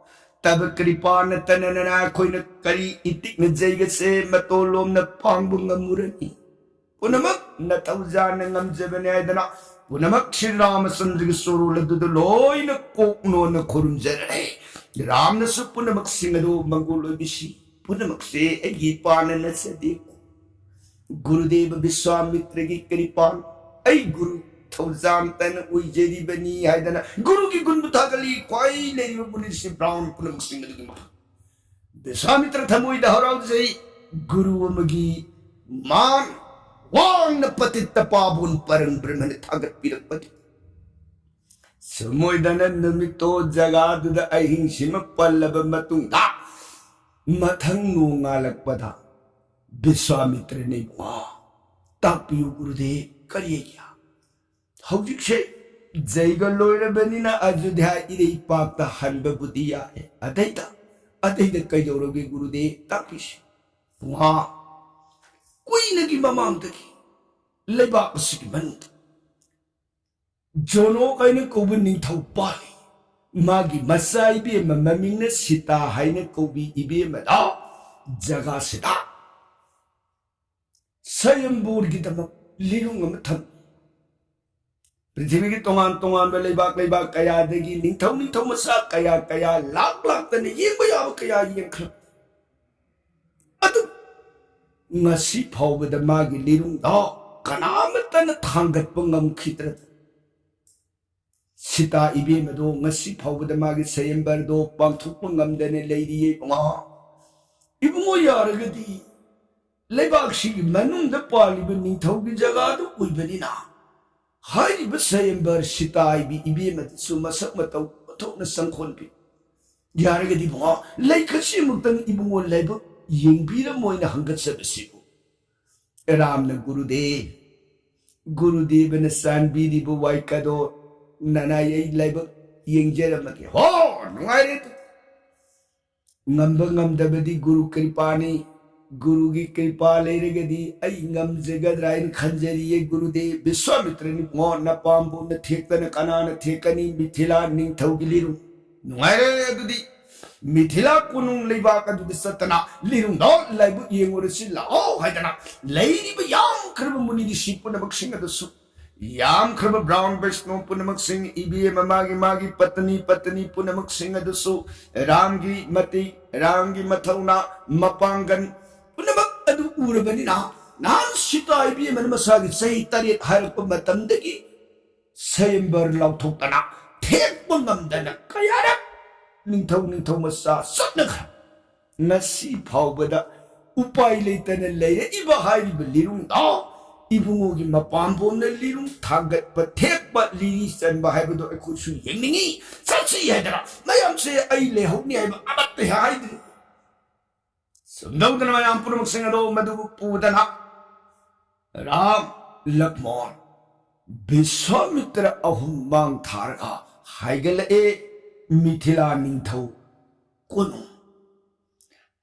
ꯇꯕ ꯀ꯭ꯔꯤꯄꯥ ꯅꯠꯇꯅ ꯑꯩꯈꯣꯏꯅ ꯀꯔꯤ ꯏꯇꯤꯛꯅ ꯖꯩꯒꯁꯦ ꯃꯇꯣꯂꯣꯝꯅ ꯄꯥꯡꯕ ꯉꯝꯃꯨꯔꯅꯤ? ꯄꯨꯝꯅꯃꯛ ꯅꯊꯧꯖꯥꯅ ꯉꯝꯖꯕꯅꯤ ꯍꯥꯏꯗꯅ ꯄꯨꯝꯅꯃꯛ ꯁ꯭ꯔꯤ ꯔꯥꯃꯆꯟꯗ꯭ꯔꯒꯤ ꯁꯣꯔꯣꯜ ꯑꯗꯨꯗ ꯂꯣꯏꯅ ꯀꯣꯛꯅꯣꯟꯅ ꯈꯨꯔꯨꯝꯖꯔꯦ꯫ ꯔꯥꯝꯅꯁꯨ ꯄꯨꯝꯅꯃꯛꯁꯤꯡ ꯑꯗꯨ ꯃꯪꯒꯣꯜ ꯑꯣꯏꯕꯤꯁꯤ꯫ ꯄꯨꯝꯅꯃꯛꯁꯦ ꯑꯩꯒꯤ ꯏꯄꯥꯅ ꯅꯠꯆꯗꯦ꯫ ꯒꯨꯔꯨꯗꯦꯕ ꯕꯤꯁ꯭ꯋꯥꯃꯤꯇ꯭ꯔꯒꯤ ꯀ꯭ꯔꯤꯄꯥꯟ, ꯑꯩ ꯒꯨꯔꯨ ꯊꯧꯖꯥꯝꯇꯅ ꯑꯣꯏꯖꯔꯤꯕꯅꯤ ꯍꯥꯏꯗꯅ ꯒꯨꯔꯨꯒꯤ ꯒꯨꯟꯕꯨ ꯊꯥꯒꯠꯂꯤ꯫ ꯈ꯭ꯋꯥꯏ ꯂꯩꯔꯤꯕ ꯃꯨꯅꯤꯁꯤ ꯕ꯭ꯔꯥꯍꯃꯟ ꯄꯨꯝꯅꯃꯛꯁꯤꯡ ꯑꯗꯨꯒꯤ ꯃꯐꯝ ꯕꯤꯁ꯭ꯋꯥꯃꯤꯇ꯭ꯔ ꯊꯃꯣꯏꯗ ꯍꯔꯥꯎꯖꯩ꯫ ꯒꯨꯔꯨ ꯑꯃꯒꯤ ꯃꯥꯟ ꯋꯥꯡꯅ ꯄꯇꯤꯠꯇ ꯄꯥꯕꯣꯟ ꯄꯔꯝ ꯕ꯭ꯔꯍꯃꯅ ꯊꯥꯒꯠꯄꯤꯔꯛꯄꯗꯨ꯫ ꯁꯨꯝ ꯑꯣꯏꯗꯅ ꯅꯨꯃꯤꯠꯇꯣ ꯖꯒꯥꯗꯨꯗ ꯑꯍꯤꯡꯁꯤꯃ ꯄꯜꯂꯕ ꯃꯇꯨꯡꯗ ꯃꯊꯪ ꯅꯣꯡꯉꯥꯜꯂꯛꯄꯗ ꯕꯤꯁ꯭ꯋꯥꯃꯤꯇ꯭ꯔꯅ, "ꯏꯕꯨꯡꯉꯣ, ꯇꯥꯛꯄꯤꯌꯨ ꯒꯨꯔꯨꯗꯦꯕ, ꯀꯔꯤ ꯍꯥꯏꯒꯦ?" "ꯍꯧꯖꯤꯛꯁꯦ ꯖꯩꯒ ꯂꯣꯏꯔꯕꯅꯤꯅ ꯑꯌꯣꯙ꯭ꯌꯥ ꯏꯔꯩꯄꯥꯛꯇ ꯍꯟꯕꯕꯨꯗꯤ ꯌꯥꯔꯦ꯫ ꯑꯇꯩꯗ, ꯑꯇꯩꯗ ꯀꯩꯗꯧꯔꯒꯦ ꯒꯨꯔꯨꯗꯦꯕ? ꯇꯥꯛꯄꯤꯁꯤ꯫" "ꯏꯕꯨꯡꯉꯣ, ꯀꯨꯏꯅꯒꯤ ꯃꯃꯥꯡꯗꯒꯤ ꯂꯩꯕꯥꯛ ꯑꯁꯤꯒꯤ ꯃꯅꯨꯡꯗ ꯖꯣꯅꯣꯛ ꯍꯥꯏꯅ ꯀꯧꯕ ꯅꯤꯡꯊꯧ ꯄꯥꯜꯂꯤ꯫ ꯃꯥꯒꯤ ꯃꯆꯥ ꯏꯕꯦꯝꯃ ꯃꯃꯤꯡꯅ ꯁꯤꯇꯥ ꯍꯥꯏꯅ ꯀꯧꯕꯤ ꯏꯕꯦꯝꯃꯗ ꯖꯒꯥꯁꯤꯗ ꯁ꯭ꯋꯌꯝꯕꯨꯔꯒꯤꯗꯃꯛ ꯂꯤꯔꯨꯡ ꯑꯃ ꯊꯝꯃꯤ꯫ ꯄ꯭ꯔꯤꯊꯤꯕꯤꯒꯤ ꯇꯣꯉꯥꯟ ꯇꯣꯉꯥꯟꯕ ꯂꯩꯕꯥꯛ ꯂꯩꯕꯥꯛ ꯀꯌꯥꯗꯒꯤ ꯅꯤꯡꯊꯧ ꯅꯤꯡꯊꯧ ꯃꯆꯥ ꯀꯌꯥ ꯀꯌꯥ ꯂꯥꯛ ꯂꯥꯛꯇꯅ ꯌꯦꯡꯕ ꯌꯥꯕ ꯀꯌꯥ ꯌꯦꯡꯈ꯭ꯔꯦ꯫ ꯑꯗꯨ ꯉꯁꯤ ꯐꯥꯎꯕꯗ ꯃꯥꯒꯤ ꯂꯤꯔꯨꯡꯗꯣ ꯀꯅꯥꯃꯠꯇꯅ ꯊꯥꯡꯒꯠꯄ ꯉꯝꯈꯤꯗ꯭ꯔꯦ꯫ ꯁꯤꯇꯥ ꯏꯕꯦꯝꯃꯗꯣ ꯉꯁꯤ ꯐꯥꯎꯕꯗ ꯃꯥꯒꯤ ꯁꯌꯦꯝꯕꯔꯗꯣ ꯄꯥꯡꯊꯣꯛꯄ ꯉꯝꯗꯅ ꯂꯩꯔꯤꯌꯦ ꯏꯕꯨꯡꯉꯣ꯫ ꯏꯕꯨꯡꯉꯣ, ꯌꯥꯔꯒꯗꯤ ꯂꯩꯕꯥꯛꯁꯤꯒꯤ ꯃꯅꯨꯡꯗ ꯄꯥꯜꯂꯤꯕ ꯅꯤꯡꯊꯧꯒꯤ ꯖꯒꯥꯗꯨ ꯑꯣꯏꯕꯅꯤꯅ, ꯍꯥꯏꯔꯤꯕ ꯁꯌꯦꯝꯕꯔ ꯁꯤꯇꯥ ꯏꯕꯤ ꯏꯕꯦꯝꯃꯗꯁꯨ ꯃꯁꯛ ꯃꯇꯧ ꯊꯣꯛꯅ ꯆꯪꯈꯣꯟꯕꯤ꯫ ꯌꯥꯔꯒꯗꯤ ꯏꯕꯨꯡꯉꯣ, ꯂꯩꯈꯠꯁꯤ ꯑꯃꯨꯛꯇꯪ ꯏꯕꯨꯡꯉꯣ ꯂꯥꯏꯕꯛ ꯌꯦꯡꯕꯤꯔꯝꯃꯣꯏꯅ ꯍꯪꯒꯠꯆꯕꯁꯤꯕꯨ꯫ ꯔꯥꯝꯅ, "ꯒꯨꯔꯨꯗꯦ, ꯒꯨꯔꯨꯗꯦꯕꯅ ꯆꯥꯟꯕꯤꯔꯤꯕ ꯋꯥꯏꯀꯗꯣ ꯅꯅꯥꯏ ꯑꯩ ꯂꯥꯏꯕꯛ ꯌꯦꯡꯖꯔꯝꯃꯒꯦ"꯫ ꯍꯣ, ꯅꯨꯡꯉꯥꯏꯔꯦ꯫ ꯉꯝꯕ ꯉꯝꯗꯕꯗꯤ ꯒꯨꯔꯨ ꯀ꯭ꯔꯤꯄꯥꯅꯤ꯫ ꯒꯨꯔꯨꯒꯤ ꯀ꯭ꯔꯤꯄꯥ ꯂꯩꯔꯒꯗꯤ ꯑꯩ ꯉꯝꯖꯒꯗ꯭ꯔꯥ ꯍꯥꯏꯅ ꯈꯟꯖꯔꯤꯌꯦ ꯒꯨꯔꯨꯗꯦ꯫ ꯕꯤꯁ꯭ꯋꯥꯃꯤꯇ꯭ꯔꯅ, ꯏꯕꯨꯡꯉꯣ, ꯅꯄꯥꯝꯕꯣꯝꯅ ꯊꯦꯛꯇꯅ ꯀꯅꯥꯅ ꯊꯦꯛꯀꯅꯤ? ꯃꯤꯊꯤꯂꯥ ꯅꯤꯡꯊꯧꯒꯤ ꯂꯤꯔꯨꯡ꯫ ꯅꯨꯡꯉꯥꯏꯔꯦ ꯑꯗꯨꯗꯤ꯫ ꯃꯤꯊꯤꯂꯥ ꯀꯣꯅꯨꯡ ꯂꯩꯕꯥꯛ ꯑꯗꯨꯗ ꯆꯠꯇꯅ ꯂꯤꯔꯨꯡꯗꯣ ꯂꯥꯏꯕꯛ ꯌꯦꯡꯉꯨꯔꯁꯤ ꯂꯥꯛꯑꯣ ꯍꯥꯏꯗꯅ ꯂꯩꯔꯤꯕ ꯌꯥꯝꯈ꯭ꯔꯕ ꯃꯨꯅꯤ ꯔꯤꯁꯤ ꯄꯨꯝꯅꯃꯛꯁꯤꯡ ꯑꯗꯨꯁꯨ, ꯌꯥꯝꯈ꯭ꯔꯕ ꯕ꯭ꯔꯥꯎꯟ ꯕꯩꯁꯅꯣ ꯄꯨꯝꯅꯃꯛꯁꯤꯡ, ꯏꯕꯦꯝꯃ ꯃꯥꯒꯤ ꯃꯥꯒꯤ ꯄꯇꯅꯤ ꯄꯇꯅꯤ ꯄꯨꯝꯅꯃꯛꯁꯤꯡ ꯑꯗꯨꯁꯨ ꯔꯥꯝꯒꯤ ꯃꯇꯤꯛ, ꯔꯥꯝꯒꯤ ꯃꯊꯧꯅꯥ, ꯃꯄꯥꯡꯒꯜ ꯄꯨꯝꯅꯃꯛ ꯑꯗꯨ ꯎꯔꯕꯅꯤꯅ, ꯅꯍꯥꯟ ꯁꯤꯇꯥ ꯏꯕꯦꯝꯃꯅ ꯃꯁꯥꯒꯤ ꯆꯍꯤ ꯇꯔꯦꯠ ꯍꯥꯏꯔꯛꯄ ꯃꯇꯝꯗꯒꯤ ꯁꯌꯦꯝꯕꯔ ꯂꯥꯎꯊꯣꯛꯇꯅ ꯊꯦꯛꯄ ꯉꯝꯗꯅ ꯀꯌꯥꯔꯛ ꯅꯤꯡꯊꯧ ꯅꯤꯡꯊꯧ ꯃꯆꯥ ꯆꯠꯅꯈ꯭ꯔꯦ꯫ ꯉꯁꯤ ꯐꯥꯎꯕꯗ ꯎꯄꯥꯏ ꯂꯩꯇꯅ ꯂꯩꯔꯛꯏꯕ ꯍꯥꯏꯔꯤꯕ ꯂꯤꯔꯨꯡꯗꯣ ꯏꯕꯨꯡꯉꯣꯒꯤ ꯃꯄꯥꯝꯕꯣꯝꯅ ꯂꯤꯔꯨꯡ ꯊꯥꯡꯒꯠꯄ, ꯊꯦꯛꯄ, ꯂꯤꯔꯤ ꯆꯟꯕ ꯍꯥꯏꯕꯗꯣ ꯑꯩꯈꯣꯏꯁꯨ ꯌꯦꯡꯅꯤꯡꯉꯤ꯫ ꯆꯠꯁꯤ ꯍꯥꯏꯗꯅ ꯃꯌꯥꯝꯁꯦ ꯑꯩ ꯂꯩꯍꯧꯅꯤ ꯍꯥꯏꯕ ꯑꯃꯠꯇ ꯍꯦꯛ ꯍꯥꯏꯗ꯭ꯔꯤ꯫ ꯁꯨꯝ ꯇꯧꯗꯅ ꯃꯌꯥꯝ ꯄꯨꯝꯅꯃꯛꯁꯤꯡ ꯑꯗꯣ ꯃꯗꯨꯕꯨ ꯄꯨꯗꯅ ꯔꯥꯝ, ꯂꯛꯃꯣꯟ, ꯕꯤꯁ꯭ꯋꯥꯃꯤꯇ꯭ꯔ ꯑꯍꯨꯝ ꯃꯥꯡ ꯊꯥꯔꯒ ꯍꯥꯏꯒꯠꯂꯛꯑꯦ ꯃꯤꯊꯤꯂꯥ ꯅꯤꯡꯊꯧ ꯀꯣꯅꯨꯡ꯫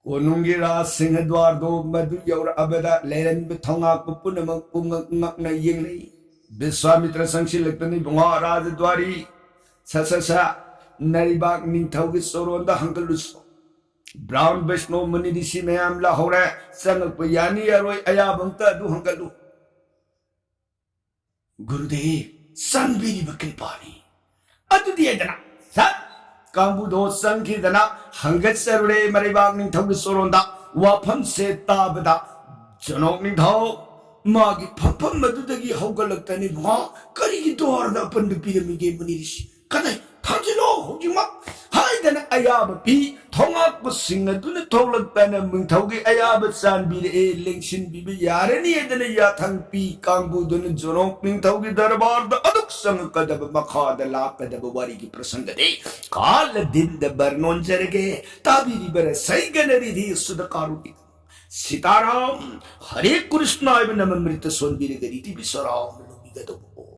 ꯀꯣꯅꯨꯡꯒꯤ ꯔꯥꯖ ꯁꯤꯡꯍ ꯗ꯭ꯋꯥꯔꯗꯣ ꯃꯗꯨ ꯌꯧꯔꯛꯑꯕꯗ ꯂꯩꯔꯝꯕ ꯊꯧꯉꯥꯛꯄ ꯄꯨꯝꯅꯃꯛ ꯄꯨꯡꯉꯛ ꯉꯛꯅ ꯌꯦꯡꯅꯩ꯫ ꯕꯤꯁ꯭ꯋꯥꯃꯤꯇ꯭ꯔ ꯆꯪꯁꯤꯜꯂꯛꯇꯅ, "ꯏꯕꯨꯡꯉꯣ ꯔꯥꯖꯗ꯭ꯋꯥꯔꯤ, ꯁ ꯁ ꯁ, ꯅꯔꯤꯕꯥꯛ ꯅꯤꯡꯊꯧꯒꯤ ꯆꯣꯔꯣꯟꯗ ꯍꯪꯒꯠꯂꯨꯁꯨ꯫ ꯕ꯭ꯔꯥꯍ꯭ꯃ ꯕꯩꯁꯅꯣ ꯃꯨꯅꯤ ꯔꯤꯁꯤ ꯃꯌꯥꯝ ꯂꯥꯛꯍꯧꯔꯦ, ꯆꯪꯉꯛꯄ ꯌꯥꯅꯤ ꯌꯥꯔꯣꯏ ꯑꯌꯥꯕ ꯑꯝꯇ ꯑꯗꯨ ꯍꯪꯒꯠꯂꯨ꯫ ꯒꯨꯔꯨꯗꯦꯕ, ꯆꯥꯟꯕꯤꯔꯤꯕ ꯀ꯭ꯔꯤꯄꯥꯅꯤ꯫ ꯑꯗꯨꯗꯤ ꯍꯥꯏꯗꯅ ꯁꯠ ꯀꯥꯡꯕꯨꯗꯣ ꯆꯪꯈꯤꯗꯅ ꯍꯪꯒꯠꯆꯔꯨꯔꯦ ꯃꯔꯩꯕꯥꯛ ꯅꯤꯡꯊꯧꯒꯤ ꯆꯣꯔꯣꯟꯗ꯫ ꯋꯥꯐꯝꯁꯦ ꯇꯥꯕꯗ ꯖꯣꯅꯣꯛ ꯅꯤꯡꯊꯧ ꯃꯥꯒꯤ ꯐꯝꯐꯝ ꯑꯗꯨꯗꯒꯤ ꯍꯧꯒꯠꯂꯛꯇꯅ, "ꯏꯕꯨꯡꯉꯣ, ꯀꯔꯤꯒꯤ ꯗ꯭ꯋꯥꯔꯗ ꯑꯄꯟꯕ ꯄꯤꯔꯝꯃꯤꯒꯦ ꯃꯨꯅꯤ ꯔꯤꯁꯤ? ꯀꯗꯥꯏ? ꯊꯥꯡꯖꯤꯜꯂꯣ ꯍꯧꯖꯤꯛꯃꯛ!" ꯍꯥꯏꯗꯅ ꯑꯌꯥꯕ ꯄꯤ꯫ ꯊꯣꯉꯥꯛꯄꯁꯤꯡ ꯑꯗꯨꯅ ꯊꯣꯛꯂꯛꯇꯅ ꯅꯤꯡꯊꯧꯒꯤ ꯑꯌꯥꯕ ꯆꯥꯟꯕꯤꯔꯛꯑꯦ, ꯂꯦꯡꯁꯤꯟꯕꯤꯕ ꯌꯥꯔꯅꯤ ꯍꯥꯏꯗꯅ ꯌꯥꯊꯪ ꯄꯤ꯫ ꯀꯥꯡꯕꯨꯗꯨꯅ ꯖꯣꯅꯣꯛ ꯅꯤꯡꯊꯧꯒꯤ ꯗꯔꯕꯥꯔꯗ ꯑꯗꯨꯛ ꯆꯪꯉꯛꯀꯗꯕ, ꯃꯈꯥꯗ ꯂꯥꯛꯀꯗꯕ ꯋꯥꯔꯤꯒꯤ ꯄ꯭ꯔꯁꯪꯒꯗꯤ ꯀꯥꯂ ꯗꯤꯟꯗ ꯕꯔꯅꯣꯟꯖꯔꯒꯦ꯫ ꯇꯥꯕꯤꯔꯤꯕꯔ ꯁꯩꯒꯅꯔꯤꯗꯤ ꯁꯨꯗ ꯀꯥꯔꯨꯕꯤ꯫ ꯁꯤꯇꯥꯔꯥꯝ, ꯍꯔꯦ ꯀ꯭ꯔꯤꯁꯅ ꯍꯥꯏꯕ ꯅꯃ ꯃ꯭ꯔꯤꯇ ꯁꯣꯟꯕꯤꯔꯒꯗꯤ ꯇꯤꯕꯤ ꯁꯔꯥꯝꯅ ꯂꯧꯕꯤꯒꯗꯧꯕ꯫